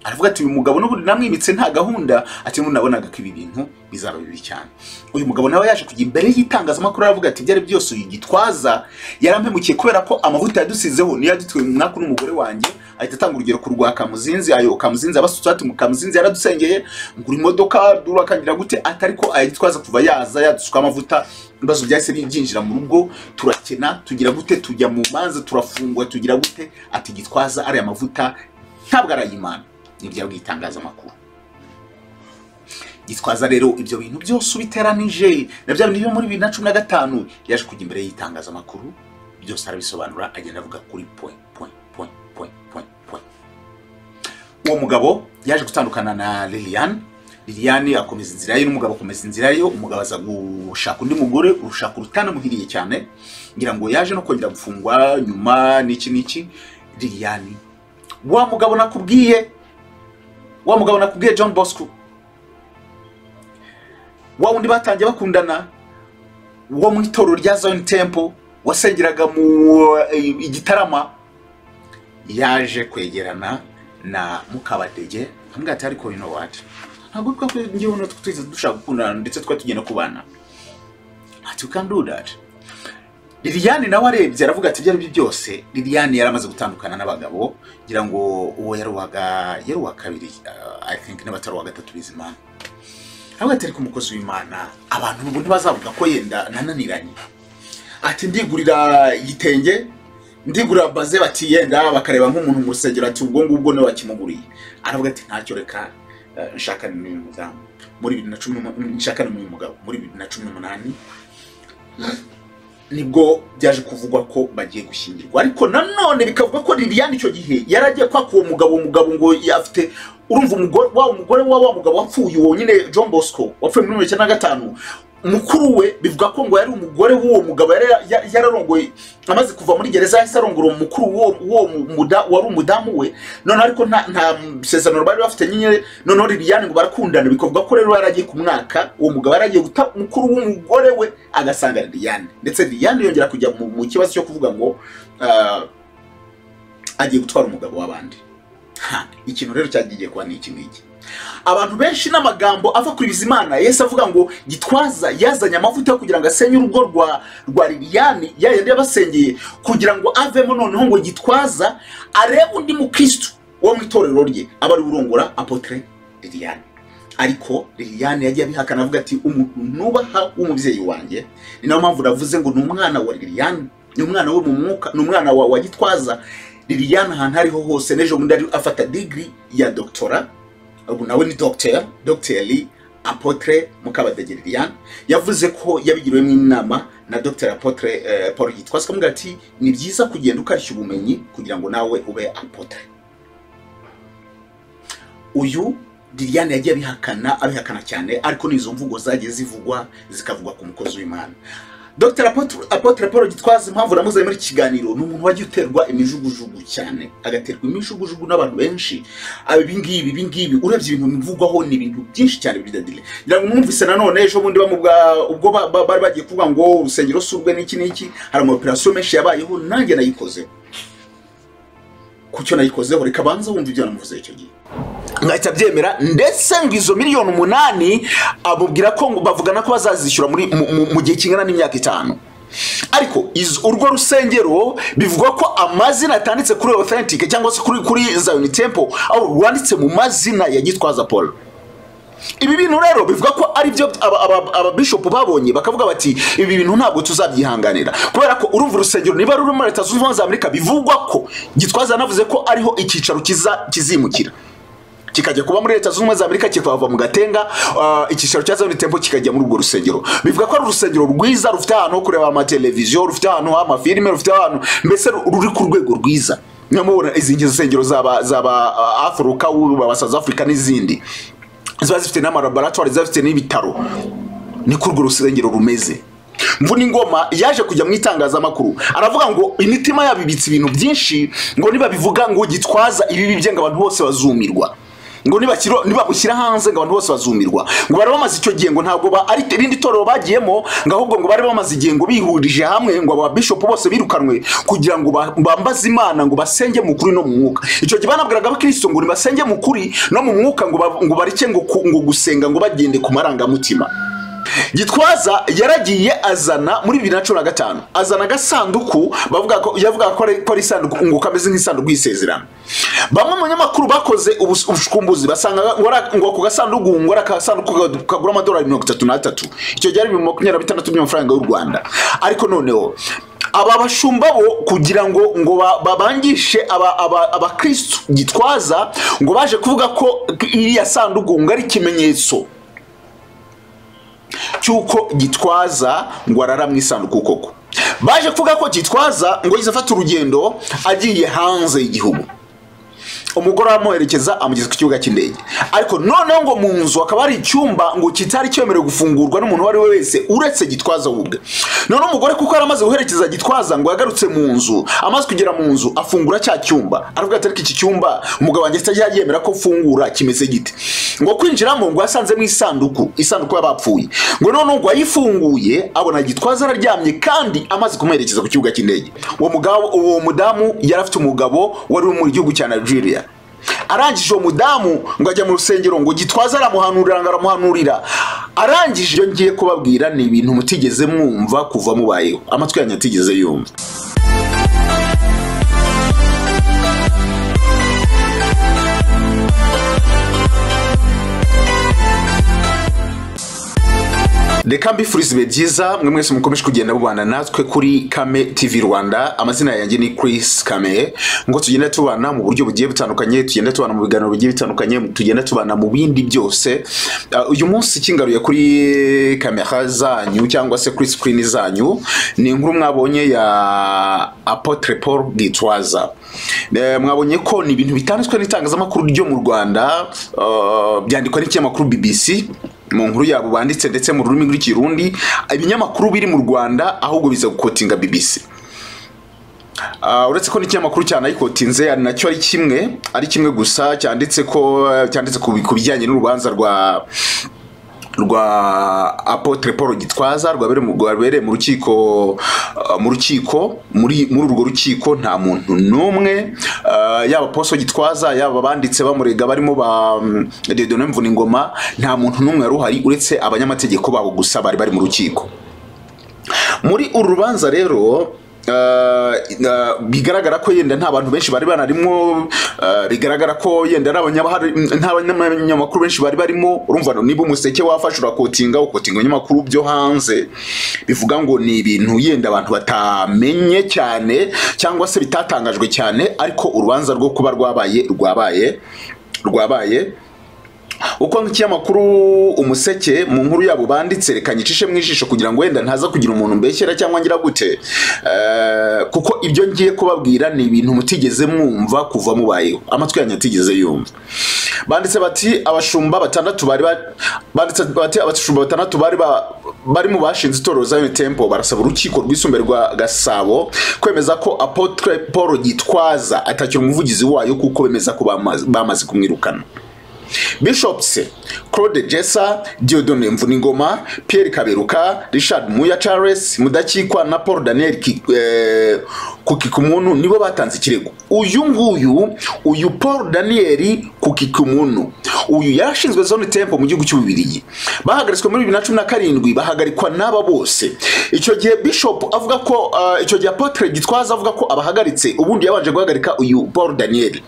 Aravuga ati uyu mugabo n'ubundi namwimitse nta gahunda, ati n'ubundi nabonaga ko ibi bintu bizaba bibi cyane. Uyu mugabo nawe yaje kujya imbere y'itangazamakuru aravuga ati byari byose uyu Gitwaza yarampemukiye kubera ko amavuta yadusizeho niyo yadutuye mwaka n'umugore wanjye. Ahita atanga urugero ku rwa Kamuzinzi, ayo Kamuzinzi abasutse ati Kamuzinzi yaradusengeye ngura imodoka durakangira gute, atari ko aya Gitwaza kuva yaza yadusuka amavuta ibibazo byahise byinjira mu rugo, turakena tugira gute, tujya mu manza turafungwa tugira gute, ati Gitwaza ari amavuta ntabwo arayimana. Nibyo bw'itangazamakuru. Gitwaza rero ibyo bintu byose ubiteranije na bya bintu muri 2015 yaje kujya imbere y'itangazamakuru byose arabisobanura, agenda avuga kuri point point point point point point. Uwo mugabo yaje gutandukana na Liliane. Liliane akomeza inzira ye n'umugabo akomeza inzira ye, umugabo aza gushaka undi mugore, urushaka rutanamuhiriye cyane, ngira ngo yaje no kongera gufungwa nyuma n'iki n'iki. Liliane wa mugabo nakubwiye, wa mugabo nakubwiye John Bosco, wa wundi batangiye bakundana, wo mu itorero rya Zion Temple wasengeraga mu Igitarama, yaje kwegerana na Mukabadege ambwira ati ariko you know what, ntabwo ngewe natwe twese dushaka gukundana ndetse twari tugenda kubana, ati you can do that. Liliane nawe arebye aravuga ati ibyo ari byo byose Liliane yaramaze gutandukana n'abagabo, ngira ngo uwo yari uwa kabiri, I think niba atari uwa gatatu Bizimana. Aravuga ati ariko umukozi w'Imana abantu ubu ntibazavuga ko yenda nananiranye, ati ndigurira igitenge ndigurira baze bati yenda bakareba nk'umuntu mu rusengero ati ubwo ngubwo niwe wakimuguriye. Aravuga ati ntacyo reka nshakane n'uyu mudamu muri 2010, nshakane n'uyu mugabo muri 2018 nibwo byaje kuvugwa ko bagiye gushyingirwa. Ariko nanone bikavuga ko Liliane icyo gihe yaragiye kwaka uwo mugabo, umugabo ngo afite urumva umugore wa umugore wa mugabo wapfuye uwo nyine John Bosco wapfuye muri 1995, mukuru we bivuga ko ngo yari umugore w'uwo mugabo yararongoye amaze kuva muri gereza, yahise arongora umukuru w'uwo wari umudamu we. None ariko nta sezerano bari bafite nyine, noneho Liliane ngo barakundana, bikavuga ko rero yaragiye ku mwaka uwo mugabo yaragiye guta mukuru w'umugore we agasanga Liliane, ndetse Liliane yongera kujya mu kibazo cyo kuvuga ngo agiye gutwara umugabo w'abandi. Ikintu rero cyagiye kuba ni iki ngiki. Abantu benshi n'amagambo ava kuri Bizimana, Yesu avuga ngo Gitwaza yazanye amavuta kugira ngo asenye urugo rwa Liliane yayandi yabasengeye, kugira ngo avemo noneho ngo Gitwaza arebe undi mukristo wo mu itorero rye aba ari urongora apotre Liliane. Ariko Liliane yagiye abihakana avuga ati umuntu nubaha w'umubyeyi wanjye, ni nayo mpamvu navuze ngo ni umwana wa Liliane, ni umwana we mu mwuka, ni umwana wa Gitwaza. Liliane ahantu ariho hose n'ejo bundi ari afata degree ya doctora, ubu nawe ni docteur Apotre Mukabadege Liliane. Yavuze ko yabigiriwemo inama na Dr Apotre Paul Gitwaza, akamubwira ati ni byiza kugenda ukarishya ubumenyi kugira ngo nawe ube apotre. Uyu Liliane yagiye abihakana cyane, ariko n'izo mvugo zagiye zivugwa zikavugwa ku mukozi w'Imana. Dr Apotre Paul Gitwaza, impamvu namuzanye muri kiganiro, ni umuntu wagiye uterwa imijugujugu cyane, agaterwa imijugujugu n'abantu benshi. Ibi ngibi urebye ibintu bivugwaho ni ibintu byinshi cyane bidadile. Ngira ngo mwumvise nanone ejo bundi bamubwa ubwo bari bagiye kuvuga ngo urusengero surwe n'iki n'iki, hari ama operation menshi yabayeho, nanjye nayikozeho. Kucyo nayikozeho reka banza wumva ibyo namuvuze icyo gihe. Ngahita byemera, ndetse ngo izo miliyoni 8 abubwira ko bavugana ko bazazishyura muri mu gihe kingana n'imyaka 5. Ariko urwo rusengero bivugwa ko amazina atanditse kuri authentic cyangwa se kuri Zion Temple, aho rwanditse mu mazina ya Gitwaza Paul. Ibi bintu rero bivuga ko ari byo aba bishop babonye bakavuga bati ibi bintu ntabwo tuzabyihanganira, kubera ko urumva urusengero niba ruri muri Leta Zunze Ubumwe za Amerika, bivugwa ko Gitwaza navuze ko ariho icyicaro kizimukira kikajya kuba muri Leta Zunze Ubumwe za Amerika, kikava mu Gatenga, icyicaro cya Zion Temple kikajya muri urwo rusengero. Bivuga ko ari urusengero rwiza rufite ahantu ho kureba amateleviziyo, rufite ahantu h'amafilime, rufite ahantu mbese ruri ku rwego rwiza. Nyamubona izi nsengero zaba Afrika, ubu South Africa n'izindi ziba zifite n'amalaboratoire, ziba zifite n'ibitaro. Niko urwo rusengero rumeze. Mvuningoma yaje kujya mu itangazamakuru aravuga ngo imitima yabo ibitse ibintu byinshi, ngo nibabivuga ngo Gitwaza ibibi bye ngo abantu bose bazumirwa, ngo nibamushyira hanze ngo abantu bose bazumirwa. Ngo bari bamaze icyo gihe ngo ntabwo ari irindi torero bagiyemo, ngo ahubwo ngo bari bamaze igihe ngo bihurije hamwe ngo aba bishop bose birukanwe kugira ngo bambaze Imana, ngo basenge mu kuri no mu mwuka. Icyo gihe banabwiraga abakristo ngo nibasenge mu kuri no mu mwuka, ngo bareke ngo gusenga ngo bagende ku marangamutima. Gitwaza yaragiye azana muri 2015 azana agasanduku bavuga ko yavuga ko ari isanduku ngo kameze nk'isanduku y'isezerano. Bamwe mu banyamakuru bakoze ubushukumbuzi basanga ngo ako gasanduku ngo ari agasanduku kagura amadolari 33, icyo gihe ari 26 by'amafaranga y'u Rwanda. Ariko noneho aba bashumba bo kugira ngo babangishe abakristo Gitwaza, ngo baje kuvuga ko iriya sanduku ngo ari ikimenyetso cyuko Gitwaza ngo arara mu isanduku koko. Baje kuvuga ko Gitwaza ngo yizafata urugendo agiye hanze y'igihugu, umugore aramuherekeza amugeza ku kibuga cy'indege. Ariko noneho ngo mu nzu akaba ari icyumba ngo kitari cyemerewe gufungurwa n'umuntu uwo ari we wese uretse Gitwaza ubwe. Noneho umugore kuko yaramaze guherekeza Gitwaza ngo yagarutse mu nzu, amaze kugera mu nzu afungura cya cyumba, aravuga ati ariko iki cyumba umugabo wanjye atajya yemera ko fungura kimeze gite. Ngo kwinjiramo ngo yasanzemo isanduku, isanduku y'abapfuye. Ngo noneho ngo ayifunguye abona Gitwaza araryamye kandi amaze kumuherekeza ku kibuga cy'indege. Uwo mugabo, uwo mudamu yari afite umugabo wari mu gihugu cya Nigeria. Arangije uwo mudamu ngo ajya mu rusengero ngo Gitwaza aramuhanurira ngo aramuhanurira. Arangije ibyo ngiye kubabwira ni ibintu mutigeze mwumva kuva mubayeho, amatwi yanyu atigeze yumva. Reka mbifurize ibihe byiza mwe mwese mukomeje kugenda mubana natwe kuri Kame TV Rwanda. Amazina yanjye ni Chris Kame. Ngo tugenda tubana mu buryo bugiye butandukanye, tugenda tubana mu biganiro bigiye bitandukanye, tugenda tubana mu bindi byose. Uyu munsi kingaruye kuri kamera zanyu cyangwa se kuri screen zanyu ni inkuru mwabonye ya Apotre Paul Gitwaza. Mwabonye ko ni ibintu bitanditswe n'itangazamakuru ryo mu Rwanda, byandikwa n'ikinyamakuru BBC mu nkuru yabo banditse ndetse mu rurimi rw'ikirundi. Ibinyamakuru biri mu Rwanda ahubwo biza gukotinga BBC. Uretse ko n'ikinyamakuru cyanayikotinze ari nacyo ari kimwe gusa cyanditse ko cyanditse ku bijyanye n'urubanza rwa Apotre Paul Gitwaza rwabereye mu rukiko, muri urwo rukiko nta muntu n'umwe, yaba Apostle Gitwaza yaba banditse bamurega barimo ba Dieudonné Mvuningoma, nta muntu n'umwe ruhari uretse abanyamategeko babo gusa bari mu rukiko. Muri uru rubanza rero bigaragara ko yenda nta bantu benshi bari banarimo, bigaragara ko yenda nta banyamakuru benshi bari barimo. Urumva niba umuseke wafashe urakotinga ukotinga abanyamakuru byo hanze, bivuga ngo ni ibintu yenda abantu batamenye cyane cyangwa se bitatangajwe cyane, ariko urubanza rwo kuba rwabaye uko nk'ikinyamakuru umuseke mu nkuru yabo banditse, reka nyicishe mu ijisho kugira ngo wenda ntaza kugira umuntu mbeshyera cyangwa ngira gute, kuko ibyo ngiye kubabwira ni ibintu mutigeze mwumva kuva mubayeho, amatwi yanyu atigeze yumva. Banditse bati abashumba batandatu bari banditse bati abashumba batandatu bari mu bashinze itorero Zion Temple barasaba urukiko rwisumbuye rwa Gasabo kwemeza ko Apotre Paul Gitwaza atakiri umuvugizi wayo kuko bemeza ko bamaze kumwirukana. Bishops Claude Jessa, Dieudonné Mvuningoma, Pierre Kaberuka, Richard Muya Charles Mudakikwa na Paul Daniel Kukikumunu nibo batanze ikirego. Uyu nguyu, uyu Paul Daniel Kukikumunu, uyu yarashinzwe Zion Temple mu gihugu cy'Ububiligi. Bahagaritswe muri 2017 bahagarikwa n'aba bose. Icyo gihe Bishop avuga ko icyo gihe Apotre Gitwaza avuga ko abahagaritse, ubundi yabanje guhagarika uyu Paul Daniel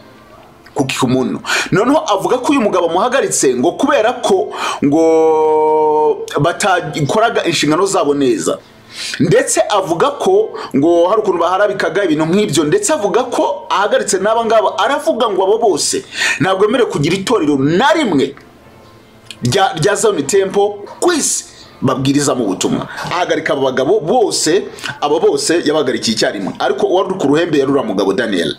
Kukikumunu. Noneho avuga ko uyu mugabo muhagaritse ngo kubera ko ngo batakoraga inshingano zabo neza, ndetse avuga ko ngo hari ukuntu baharabikaga ibintu nk'ibyo, ndetse avuga ko ahagaritse n'aba ngaba, aravuga ngo abo bose ntabwo bemerewe kugira itorero na rimwe rya Zion Temple ku isi babwiriza mu butumwa. Ahagarika abo bagabo bose, abo bose yabahagarikiye icyarimwe, ariko uwari ku ruhembe yari uriya mugabo Daniel.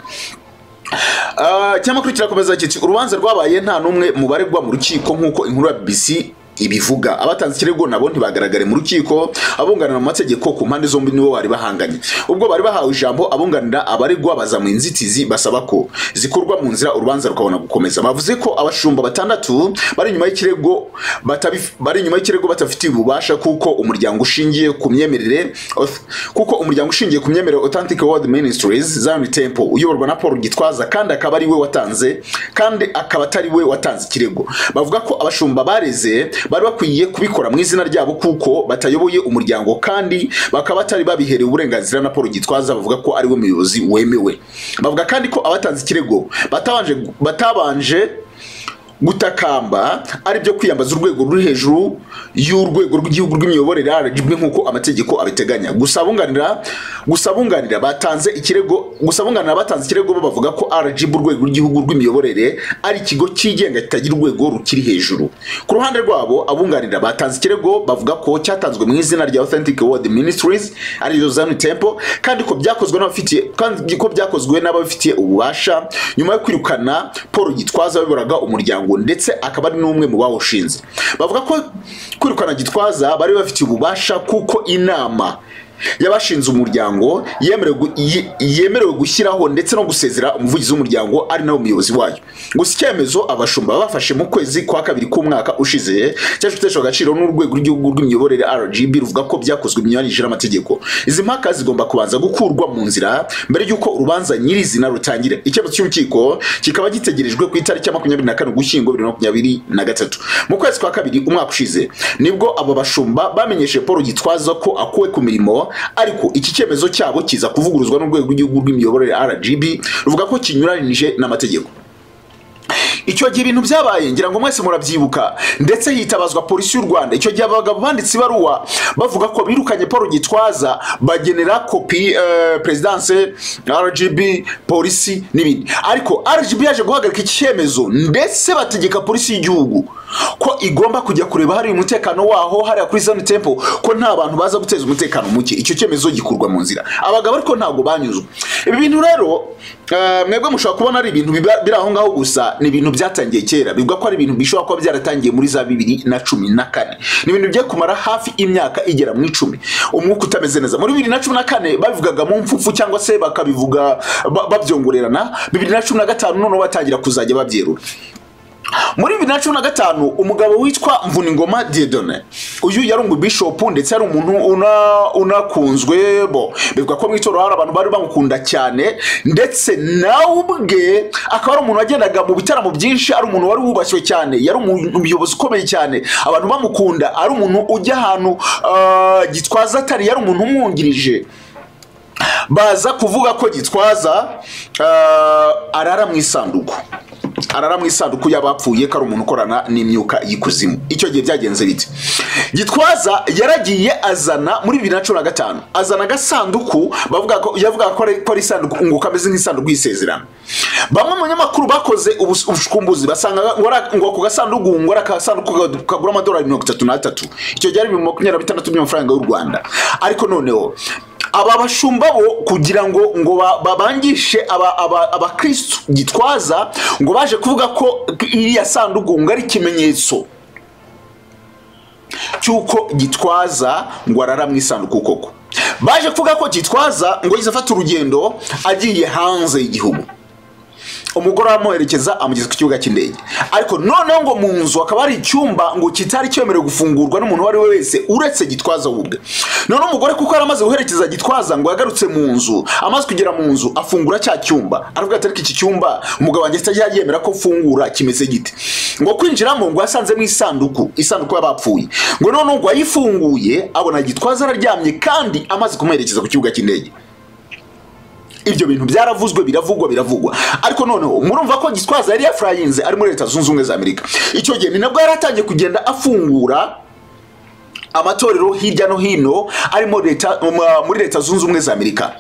Ikinyamakuru kirakomeza kiti urubanza rwabaye nta n'umwe mu baregwa mu rukiko nk'uko inkuru ya BBC ibivuga. Abatanze ikirego nabo ntibagaragare mu rukiko. Abunganira mu mategeko ku mpande zombi nibo bari bahanganye. Ubwo bari bahawe ijambo, abunganira abaregwa bazamuye inzitizi basaba ko zikorwa mu nzira urubanza rukabona gukomeza. Bavuze ko abashumba batandatu bari inyuma y'ikirego bari inyuma y'ikirego batafitiye ububasha kuko umuryango ushingiye ku myemerere Authentic World Ministries Zion Temple uyoborwa na Paul Gitwaza kandi akaba ari we watanze kandi akaba atari we watanze ikirego. Bavuga ko abashumba bareze bari bakwiye kubikora mu izina ryabo kuko batayoboye umuryango kandi bakaba batari babiherewe uburenganzira na Paul Gitwaza, bavuga ko ari we muyobozi wemewe. Bavuga kandi ko abatanze ikirego batabanje gutakamba ari byo kwiyambaza urwego ruri hejuru y'urwego rw'igihugu rw'imiyoborere RGB nk'uko amategeko abiteganya. Gusa abunganira batanze ikirego bavuga ko RGB urwego rw'igihugu rw'imiyoborere ari ikigo cyigenga kitagira urwego rukiri hejuru. Ku ruhande rwabo, abunganira batanze ikirego bavuga ko cyatanzwe mu izina rya Authentic World Ministries ari yo Zion Temple kandi ko byakozwe n'abafitiye ububasha nyuma yo kwirukana Paul Gitwaza wayoboraga umuryango ndetse akaba ari n'umwe mu bawushinze. Bavuga ko kwirukana Gitwaza bari bafitiye ububasha kuko inama yabashinze umuryango yemerewe gushyiraho ndetse no gusezera umuvugizi w'umuryango ari nawe umuyobozi wayo. Gusa icyemezo abashumba bafashe mu kwezi kwa kabiri k'umwaka ushize cyaje guteshwa agaciro n'urwego rw'igihugu rw'imiyoborere RGB ruvuga ko byakozwe binyuranyije n'amategeko. Izi mpaka zigomba kubanza gukurwa mu nzira mbere y'uko urubanza nyirizina rutangira. Icyemezo cy'urukiko kikaba gitegerejwe ku itariki ya 24 Ugushyingo 2023. Mu kwezi kwa kabiri umwaka ushize nibwo abo bashumba bamenyeshe Paul Gitwaza ko akuwe ku mirimo, ariko iki cyemezo cyabo kiza kuvuguruzwa n'urwego rw'igihugu rw'imiyoborere RGB ruvuga ko kinyuranyije n'amategeko. Icyo gihe ibintu byabaye ngira ngo mwese murabyibuka, ndetse hitabazwa polisi y'u Rwanda. Icyo gihe abagabo banditse ibaruwa bavuga ko birukanye Paul Gitwaza, bagenera kopi presidence, RGB, polisi n'ibindi. Ariko RGB yaje guhagarika iki cyemezo ndetse bategeka polisi y'igihugu ko igomba kujya kureba hari umutekano waho hariya kuri Zion Temple ko nta bantu baza guteza umutekano muke. Icyo cyemezo gikurwa mu nzira. Abagabo ariko ntabwo banyuzwe. Ibi bintu rero mwebwe mushobora kubona ari ibintu biri aho ngaho gusa, ni ibintu byatangiye kera. Bivuga ko ari ibintu bishobora kuba byaratangiye muri za 2014. Ni ibintu bigiye kumara hafi imyaka igera mu 10. Umwuka utameze neza. Muri 2014 babivugaga mu mfufu cyangwa se bakabivuga babyongorerana. 2015 noneho batangira kuzajya babyerura. Muri 2015 umugabo witwa Mvuningoma Dieudonné, uyu yari umubishop ndetse ari umuntu unakunzwe bo bivuga ko mw'itorero hari abantu bari bamukunda cyane, ndetse nawe ubwe akaba ari umuntu wagendaga mu bitaramo byinshi, ari umuntu wari wubashywe cyane, yari umuyobozi ukomeye cyane, abantu bamukunda, ari umuntu ujya ahantu Gitwaza atari, yari umuntu umwungirije. Baza kuvuga ko Gitwaza arara mu isanduku, arara mu isanduku y'abapfuye, ko ari umuntu ukorana n'imyuka y'ikuzimu. Icyo gihe byagenze bite? Gitwaza yaragiye azana muri 2015 azana agasanduku, bavuga ko yavuga ko ari isanduku ngo kameze nk'isanduku y'isezerano. Bamwe mu banyamakuru bakoze ubushukumbuzi basanga ngo ako gasanduku ngo ari akasanduku kagura amadolari 33. Icyo gihe ari 26 by'amafaranga y'u Rwanda. Ariko noneho aba bashumba bo kugira ngo babangishe abakristu Gitwaza, ngo baje kuvuga ko iriya sanduku ngo ari ikimenyetso cy'uko Gitwaza ngo arara mu isanduku koko. Baje kuvuga ko Gitwaza ngo yize afata urugendo agiye hanze y'igihugu, umugore amuherekeza amugeza ku kibuga cy'indege. Ariko noneho ngo mu nzu akaba ari icyumba ngo kitari cyemerewe gufungurwa n'umuntu uwo ari we wese uretse Gitwaza ubwe. None umugore kuko yaramaze guherekeza Gitwaza ngo yagarutse mu nzu, amaze kugera mu nzu afungura cya cyumba, aravuga ati ariko iki cyumba umugabo wanjye atajya yemera ko fungura kimeze gite. Ngo kwinjiramo ngo yasanzemo isanduku, isanduku y'abapfuye. Ngo none ngo ayifunguye abona Gitwaza araryamye kandi amaze kumuherekeza ku kibuga cy'indege. Ibyo bintu byaravuzwe, biravugwa. Ariko noneho murumva ko Gitwaza yari yafrayinze ari muri Leta Zunze Ubumwe za Amerika. Icyo gihe ni nabwo yaratangiye kugenda afungura amatorero hirya no hino arimo muri Leta Zunze Ubumwe za Amerika.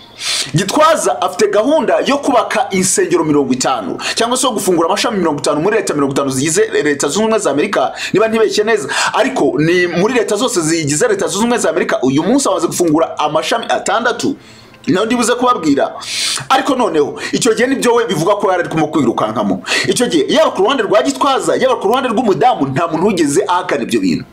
Gitwaza afite gahunda yo kubaka insengero 50 cyangwa se gufungura amashami 50 muri leta 50 zigize Leta Zunze Ubumwe za Amerika, niba ntibeshye neza, ariko ni muri leta zose zigize Leta Zunze Ubumwe za Amerika. Uyu munsi amaze gufungura amashami 6. Naho ndibuze kubabwira. Ariko noneho icyo gihe nibyo we bivuga ko yari arimo kwirukankamo. Icyo gihe yaba ku ruhande rwa Gitwaza, yaba ku ruhande rw'umudamu, nta muntu wigeze ahakana ibyo bintu.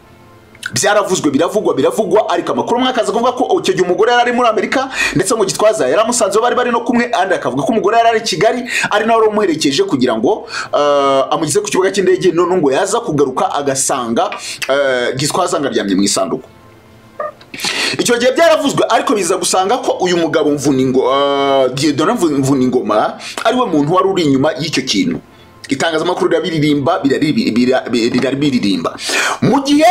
Byaravuzwe, biravugwa, ariko amakuru amwe akaza kuvuga ko icyo gihe umugore yari ari muri Amerika, ndetse ngo Gitwaza yaramusanze bari bari no kumwe, andi akavuga ko umugore yari ari i Kigali, ari nawe umuherekeje kugira ngo amugeze ku kibuga cy'indege, none ngo yaza kugaruka agasanga Gitwaza ngo aryamye mu isanduku. Icyo gihe byaravuzwe, ariko biza gusanga ko uyu mugabo Dieudonné Mvuningoma ari we muntu wari uri inyuma y'icyo kintu. Itangazamakuru rirabiririmba, rirabiririmba. Mu gihe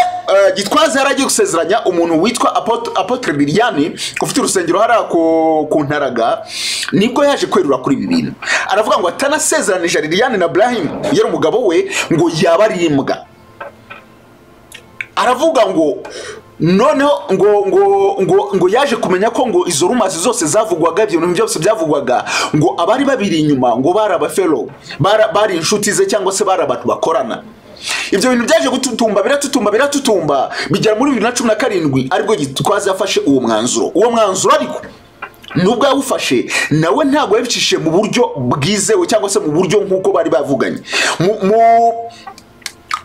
Gitwaza yari agiye gusezeranya umuntu witwa Apotre Liliane ufite urusengero hariya ku Ntaraga, nibwo yaje kwerura kuri ibi bintu. Aravuga ngo atanasezeranije Liliane na Ibrahim yari umugabo we, ngo yaba ari imbwa. Aravuga ngo noneho ngo ngo ngo ngo yaje kumenya ko ngo izo rumors zose zavugwaga, ibyo bintu byose byavugwaga, ngo abari babiri inyuma ngo bari abafelo, bari inshuti ze cyangwa se bari abantu bakorana. Ibyo bintu byaje gututumba, biratutumba bigera muri 2017, aribwo Gitwaza yafashe uwo mwanzuro. Uwo mwanzuro ariko nubwo yawufashe, nawe ntabwo yabicishije mu buryo bwizewe cyangwa se mu buryo nk'uko bari bavuganye.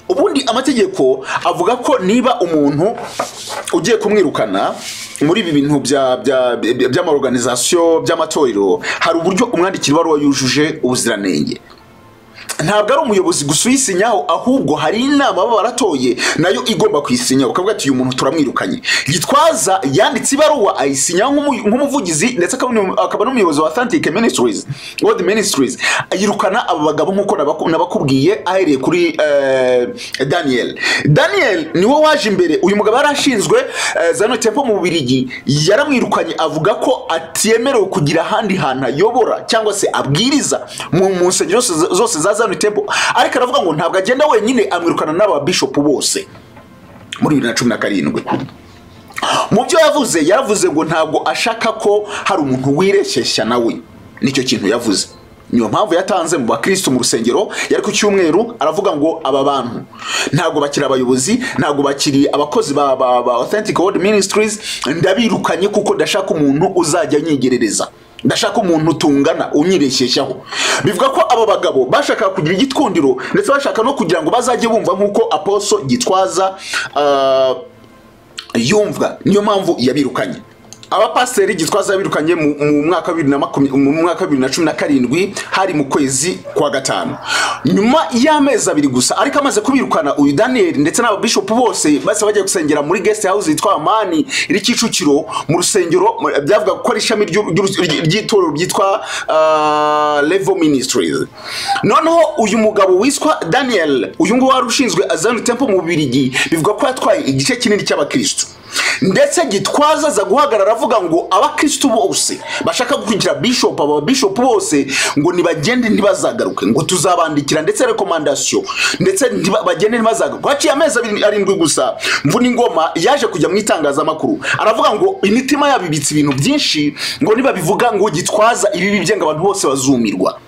Ubundi amategeko avuga ko niba umuntu ugiye kumwirukana muri ibi bintu by'amaorganisation by'amatorero, hari uburyo umwandikira ibaruwa yujuje ubuziranenge. Ntabwo ari umuyobozi gusa uyisinyaho, ahubwo hari inama baba baratoye nayo igomba kuyisinyaho, ukavuga ati uyu muntu turamwirukanye. Gitwaza yanditse ibaruwa ayisinyaho nk'umuvugizi, ndetse akaba n'umuyobozi wa Authentic Ministries, World Ministries, ayirukana aba bagabo nk'uko nabakubwiye, ahereye kuri Daniel. Daniel niwe waje imbere. Uyu mugabo yari ashinzwe Zion Temple mu Bubiligi, yaramwirukanye avuga ko atemerewe kugira ahandi hantu ayobora cyangwa se abwiriza mu nsengero zose za Zion Temple. Ariko aravuga ngo ntabwo agenda wenyine, amwirukana n'aba bishop bose muri 2017. Mu byo yavuze, yaravuze ngo ntabwo ashaka ko hari umuntu wireshyeshya nawe, nicyo kintu yavuze. Niyo mpamvu yatanze mu bakristo mu rusengero yari ku cyumweru, aravuga ngo aba bantu ntabwo bakiri abayobozi, ntabwo bakiri abakozi ba Authentic World Ministries, ndabirukanye kuko ndashaka umuntu uzajya anyigerereza, ndashaka umuntu tungana unyireshyeshyaho. Bivuga ko abo bagabo bashaka kugira igitwundiro, ndetse bashaka no kugira ngo bazajye bumva nkuko Apostle Gitwaza yumva. Niyo mpamvu yabirukanye. Abapasiteri Gitwaza yabirukanye mu mwaka wa 2017, hari mu kwezi kwa 5, nyuma y'amezi 2 gusa. Ariko amaze kubirukana uyu Daniel ndetse n'aba bishop bose base bagiye gusengera muri guest house yitwa Amani iri Kicukiro, mu rusengero byavuga ko ari ishami ry'itorero ryitwa Level Ministries. Noneho uyu mugabo witwa Daniel, uyu nguyu wari ushinzwe Zion Temple mu Bubiligi, bivuga ko yatwaye igice kinini cy'abakristo. Ndetse Gitwaza aza guhagarara avuga ngo abakristo bose bashaka gukurikira bishop, aba bishop bose ngo nibagende ntibazagaruke, ngo tuzabandikira ndetse recommandation, ndetse bagende ntibazagaruke. Haciye amezi 7 gusa, Mvuningoma yaje kujya mu itangazamakuru aravuga ngo imitima yabo ibitse ibintu byinshi, ngo nibabivuga ngo Gitwaza ibibi bye ngo abantu bose bazumirwa,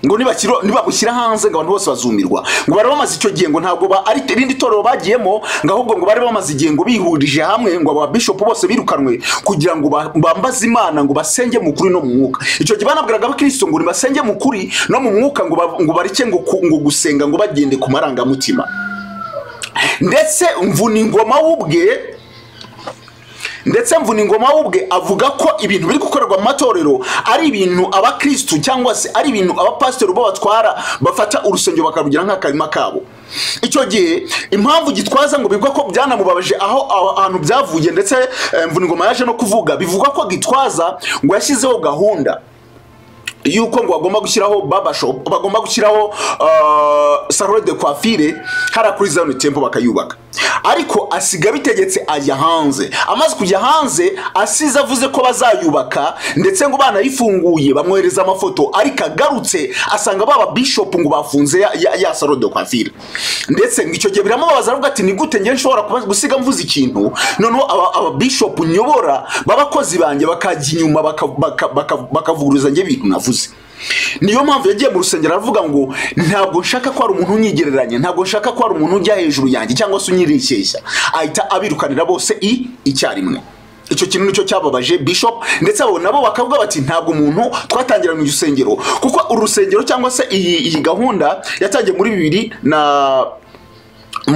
ngo nibabushyira hanze ngo abantu bose bazumirwa. Ngo bari bamaze icyo gihe ngo ntabwo ari irindi torero bagiyemo, ngo ahubwo ngo bari bamaze igihe ngo bihurije hamwe ngo aba bishop bose birukanwe kugira ngo bambaze Imana, ngo basenge mu kuri no mu mwuka. Icyo gihe banabwiraga abakristo ngo nibasenge mu kuri no mu mwuka, ngo bareke ngo gusenga ngo bagende ku marangamutima. Ndetse Mvuningoma ubwe avuga ko ibintu biri gukorerwa mu matorero ari ibintu abakristo cyangwa se ari ibintu abapasiteri bo batwara, bafata urusengero bakarugira nk'akarima kabo. Icyo gihe impamvu Gitwaza ngo bivuga ko byanamubabaje aho ahantu byavuye, ndetse Mvuningoma yaje no kuvuga, bivuga ko Gitwaza ngo yashyizeho gahunda yuko ngo bagomba gushyiraho barber shop, bagomba gushyiraho salon de coiffure hara kuri Zion Temple bakayubaka. Ariko asiga bitegetse ajya hanze. Amaze kujya hanze asize avuze ko bazayubaka, ndetse ngo banayifunguye bamwohereza amafoto, ariko agarutse asanga baba bishop ngo bafunze ya salon de coiffure. Ndetse ngo icyo gihe biramubabaza, aravuga ati ni gute nge nshobora gusiga mvuze ikintu, noneho aba bishop nyobora babakozi banjye bakajya inyuma bakavuguruza nge ibintu navuze. Niyo mpamvu yagiye mu rusengero aravuga ngo ntabwo nshaka ko hari umuntu unyigereranya, ntabwo nshaka ko hari umuntu ujya hejuru yanjye cyangwa se unyirishyeshya. Ahita abirukanira bose icyarimwe. Icyo kintu nicyo cyababaje bishop, ndetse abo nabo bakavuga bati ntabwo umuntu twatangiranye urusengero, kuko uru rusengero cyangwa se iyi gahunda yatangiye muri bibiri na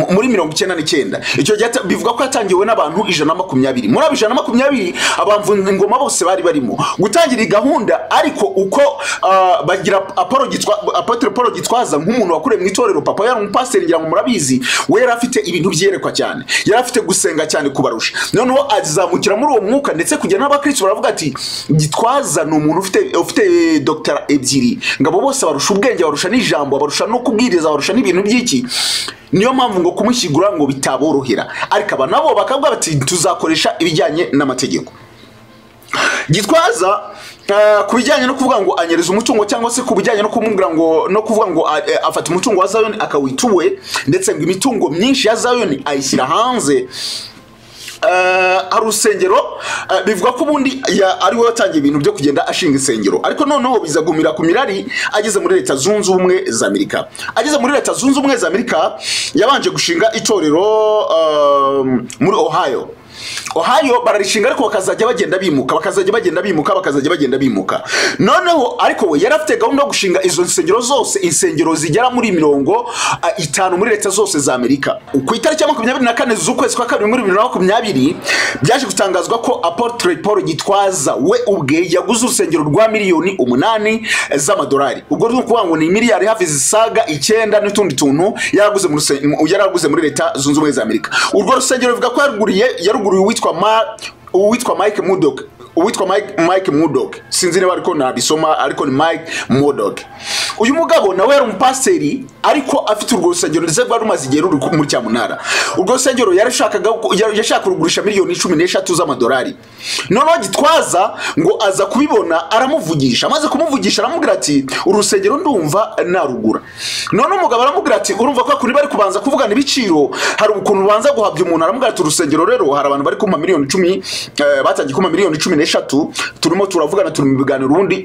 muri 99. Icyo gihe bivuga ko yatangiwe n'abantu 120. Muri abo 120 abamvunza ingoma bose bari barimo gutangira iyi gahunda, ariko uko bagira Apotre Paul Gitwaza nk'umuntu wakuriye mu itorero, papa yari umupasiteri ngira ngo murabizi, we yari afite ibintu byerekwa cyane, yari afite gusenga cyane kubarusha. Noneho azamukira muri uwo mwuka, ndetse kugera n'abakristo baravuga ati Gitwaza ni umuntu ufite doctora ebyiri, ngabo bose barusha ubwenge, barusha n'ijambo, barusha no kubwiriza, barusha n'ibintu by'iki. Niyo mpamvu ngo kumushyigura ngo bitaborohera, ariko aba nabo bakavuga bati tuzakoresha ibijyanye n'amategeko. Gitwaza ku bijyanye no kuvuga ngo anyereza umutungo, cyangwa se ku bijyanye no kumubwira ngo no kuvuga ngo afata umutungo wa Zion akawita uwe, ndetse ngo imitungo myinshi ya Zion ayishyira hanze. Hari urusengero bivuga ko ubundi ari we watangiye ibintu byo kugenda ashinga insengero, ariko noneho bizagumira ku mirari ageze muri Leta Zunze Ubumwe za Amerika. Ageze muri Leta Zunze Ubumwe za Amerika yabanje gushinga itorero muri Ohio. Ohio bararishinga, ariko bakazajya bagenda bimuka, bakazajya bagenda bimuka, bakazajya bagenda bimuka. Noneho ariko we yari afite gahunda yo gushinga izo nsengero zose, insengero zigera muri 50 muri leta zose za Amerika. Ku itariki ya 24 z'ukwezi kwa kabiri muri 2020 byaje gutangazwa ko Apotre Paul Gitwaza we ubwe yaguze urusengero rwa miliyoni 8 z'amadolari. Ubwo ni ukuvuga ngo ni miliyari hafi zisaga 9 n'utundi tuntu yaraguze muri Leta Zunze Ubumwe za Amerika. Urwo rusengero bivuga ko yaruguriye uwitwa Mike Murdock, uwitwa Mike Murdock, sinzi niba ariko nabisoma, ariko ni Mike Murdock. Uyu mugabo nawe yari umupasiteri, ariko afite urwo rusengero ndetse rwari rumaze igihe ruri muri cyamunara. Urwo rusengero yashaka kurugurisha miliyoni 13 z'amadolari. Noneho Gitwaza ngo aza kubibona aramuvugisha, amaze kumuvugisha aramubwira ati urusengero ndumva narugura. Noneho umugabo aramubwira ati urumva ko kuri bari kubanza kuvugana ibiciro, hari ukuntu ubanza guhabya umuntu. Aramubwira ati urusengero rero hari abantu bari kumpa miliyoni 10, batangiye kumpa miliyoni 13, turimo turavugana, turi mu biganiro ubundi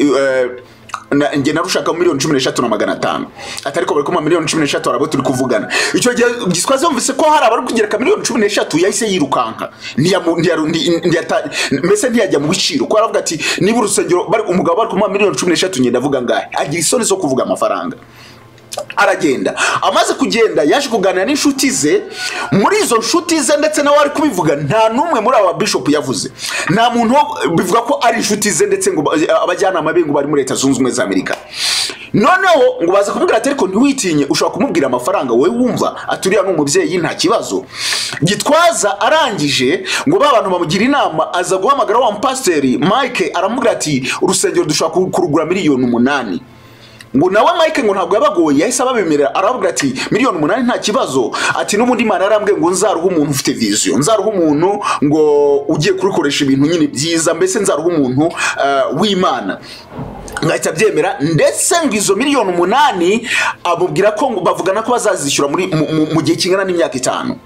nge narushaka miliyoni 13,500, atariko bari kumpa miliyoni 13 arabo turi kuvugana. Icyo gihe Gitwaza yumvise ko hari abari kugereka miliyoni 13 yahise yirukanka, mbese ntiyajya mu biciro, ko aravuga ati niba urusengero bari umugabo bari kumpa miliyoni 13 ngenda avuga ngahe, agira isoni zo kuvuga amafaranga. Aragenda. Amaze kugenda yaje kuganira n'inshuti ze. Muri izo nshuti ze ndetse nawe ari kubivuga, nta numwe muri aba bishop yavuze, nta muntu bivuga ko ari inshuti ze, ndetse ngo abajyanama be ngo bari muri Leta Zunze Ubumwe za Amerika. Noneho ngo baza kumubwira ati ariko ntiwitinye, ushobora kumubwira amafaranga wowe wumva aturiya n'umubyeyi nta kibazo. Gitwaza arangije ngo ba bantu bamugira inama, aza guhamagara wa mupasiteri Mike, aramubwira ati urusengero dushobora kurugura miliyoni 8. Ngo nawe Mike ngo ntabwo yabagoye, yahise ababemerera, arababwira ati miliyoni 8 nta kibazo, ati n'ubundi Imana yarambwiye ngo nzaruha umuntu ufite vision, nzaruha umuntu ngo ugiye kurikoresha ibintu nyine byiza, mbese nzaruha umuntu w'Imana. Ngahita abyemera, ndetse ngo izo miliyoni 8 abubwira ko bavugana ko bazazishyura muri mu gihe kingana n'imyaka 5.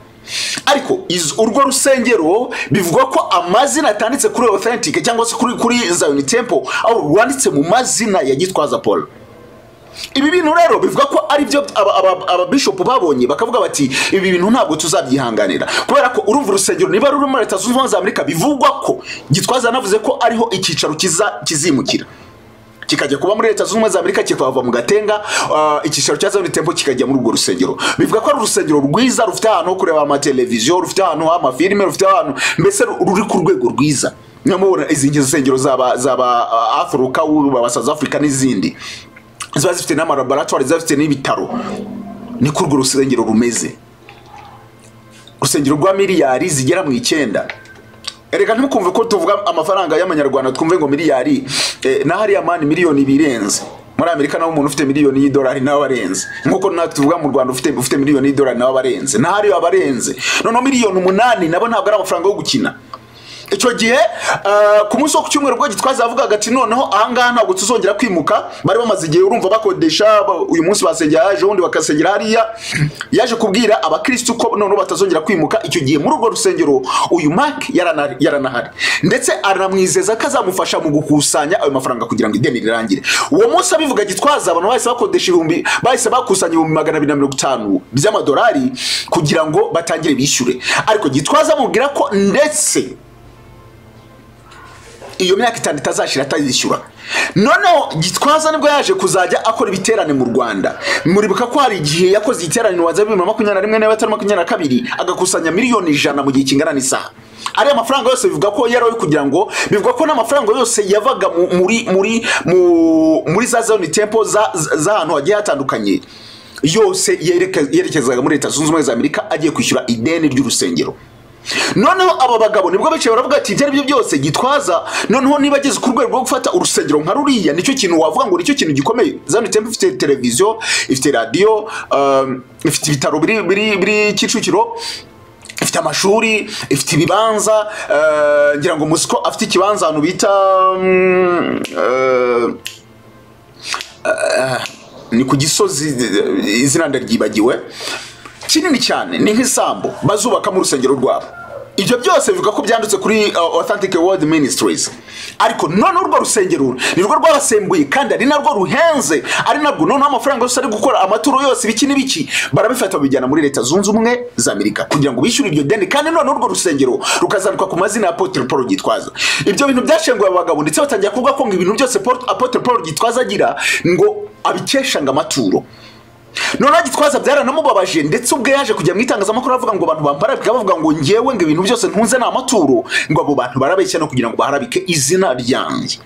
Ariko urwo rusengero bivugwa ko amazina atanditse kuri authentic cyangwa se kuri Zion Temple, aho rwanditse mu mazina ya Gitwaza Paul. Ibi bintu rero bivuga ko ari byo aba bishop babonye bakavuga bati ibi bintu ntabwo tuzabyihanganira, kubera ko urumva urusengero niba ruri muri Leta Zunze Ubumwe za Amerika, bivugwa ko Gitwaza yanavuze ko ariho icyicaro kizimukira, kikajya kuba muri Leta Zunze Ubumwe za Amerika, kikava mu Gatenga, icyicaro cya Zion Temple kikajya muri urwo rusengero. Bivuga ko ari urusengero rwiza, rufite ahantu ho kureba amateleviziyo, rufite ahantu h'amafilime, rufite ahantu mbese ruri ku rwego rwiza. Nyamubona izi nsengero zaba Africa, baba South Africa n'izindi ziba zifite n'amalaboratoire, ziba zifite n'ibitaro. Niko urwo rusengero rumeze, urusengero rwa miliyari zigera mu 9. Erega ntimukumve ko tuvuga amafaranga y'amanyarwanda twumve ngo miliyari, na hariya mani miliyoni birenze. Muri Amerika naho umuntu ufite miliyoni y'idolari nawe arenze, nkuko natwe tuvuga mu Rwanda ufite miliyoni y'idolari nawe abarenze, na hariya abarenze. Noneho miliyoni 8 nabo ntabwo ari amafaranga yo gukina. Icyo gihe ku munsi wo ku cyumweru ubwo Gitwaza yavugaga ati noneho ahangaha ntabwo tuzongera kwimuka, bari bamaze igihe urumva bakodesha, uyu munsi basengera ejo bundi bakasengera hariya. Yaje kubwira abakristo ko noneho batazongera kwimuka. Icyo gihe muri urwo rusengero uyu Mark yaranahari, ndetse aramwizeza ko azamufasha mu gukusanya ayo mafaranga kugira ngo ideni rirangire. Uwo munsi abivuga Gitwaza, abantu bahise bakodesha bahise bakusanya 250,000 by'amadolari kugira ngo batangire bishyure. Ariko Gitwaza amubwira ko ndetse iyo myaka 5 itazashira atayishyura. Noneho Gitwaza nibwo yaje kuzajya akora ibiterane mu Rwanda. Muribuka ko hari igihe yakoze igiterane wa 2021 na 2022 agakusanya miliyoni 100 mu gihe kingana n'isaha. Ariya mafaranga yose bivuga ko yari ayo kugira ngo, bivuga ko n'amafaranga yose yavaga muri za Zion Temple z'ahantu hagiye hatandukanye yose yerekezaga muri Leta Zunze Ubumwe za Amerika agiye kwishyura ideni ry'urusengero. Noneho aba bagabo nibwo bicaye baravuga ati ibyo ari byo byose Gitwaza noneho niba ageze ku rwego rwo gufata urusengero nka ruriya, nicyo kintu wavuga ngo nicyo kintu gikomeye. Zion Temple ifite televiziyo, ifite radiyo, ifite ibitaro biri Kicukiro, ifite amashuri, ifite ibibanza, ngira ngo muzi ko afite ikibanza ahantu bita ni ku Gisozi, izina ndaryibagiwe, kinini cyane, ni nk'isambu bazubakamo urusengero rwabo. Ibyo byose bivuga ko byanditse kuri Authentic World Ministries. Ariko none urwo rusengero nirwo rwabasembuye kandi ari narwo ruhenze, ari narwo noneho amafaranga yose ari gukora amaturo yose ibiki n'ibiki barabifata babijyana muri Leta Zunze Ubumwe za Amerika kugira ngo bishyure iryo deni, kandi none urwo rusengero rukazandikwa ku mazina ya Apotre Paul Gitwaza. Ibyo bintu byashenguye abagabo ndetse batangira kuvuga ko ngo ibintu byose Apotre Paul Gitwaza agira ngo abikesha ngo amaturo. Noneho Gitwaza byaranamubabaje ndetse ubwe yaje kujya mu itangazamakuru avuga ngo abantu bamparabika bavuga ngo ngewe ngo ibintu byose ntunze ni amaturo, ngo abo bantu barabeshya no kugira ngo baharabike izina ryanjye.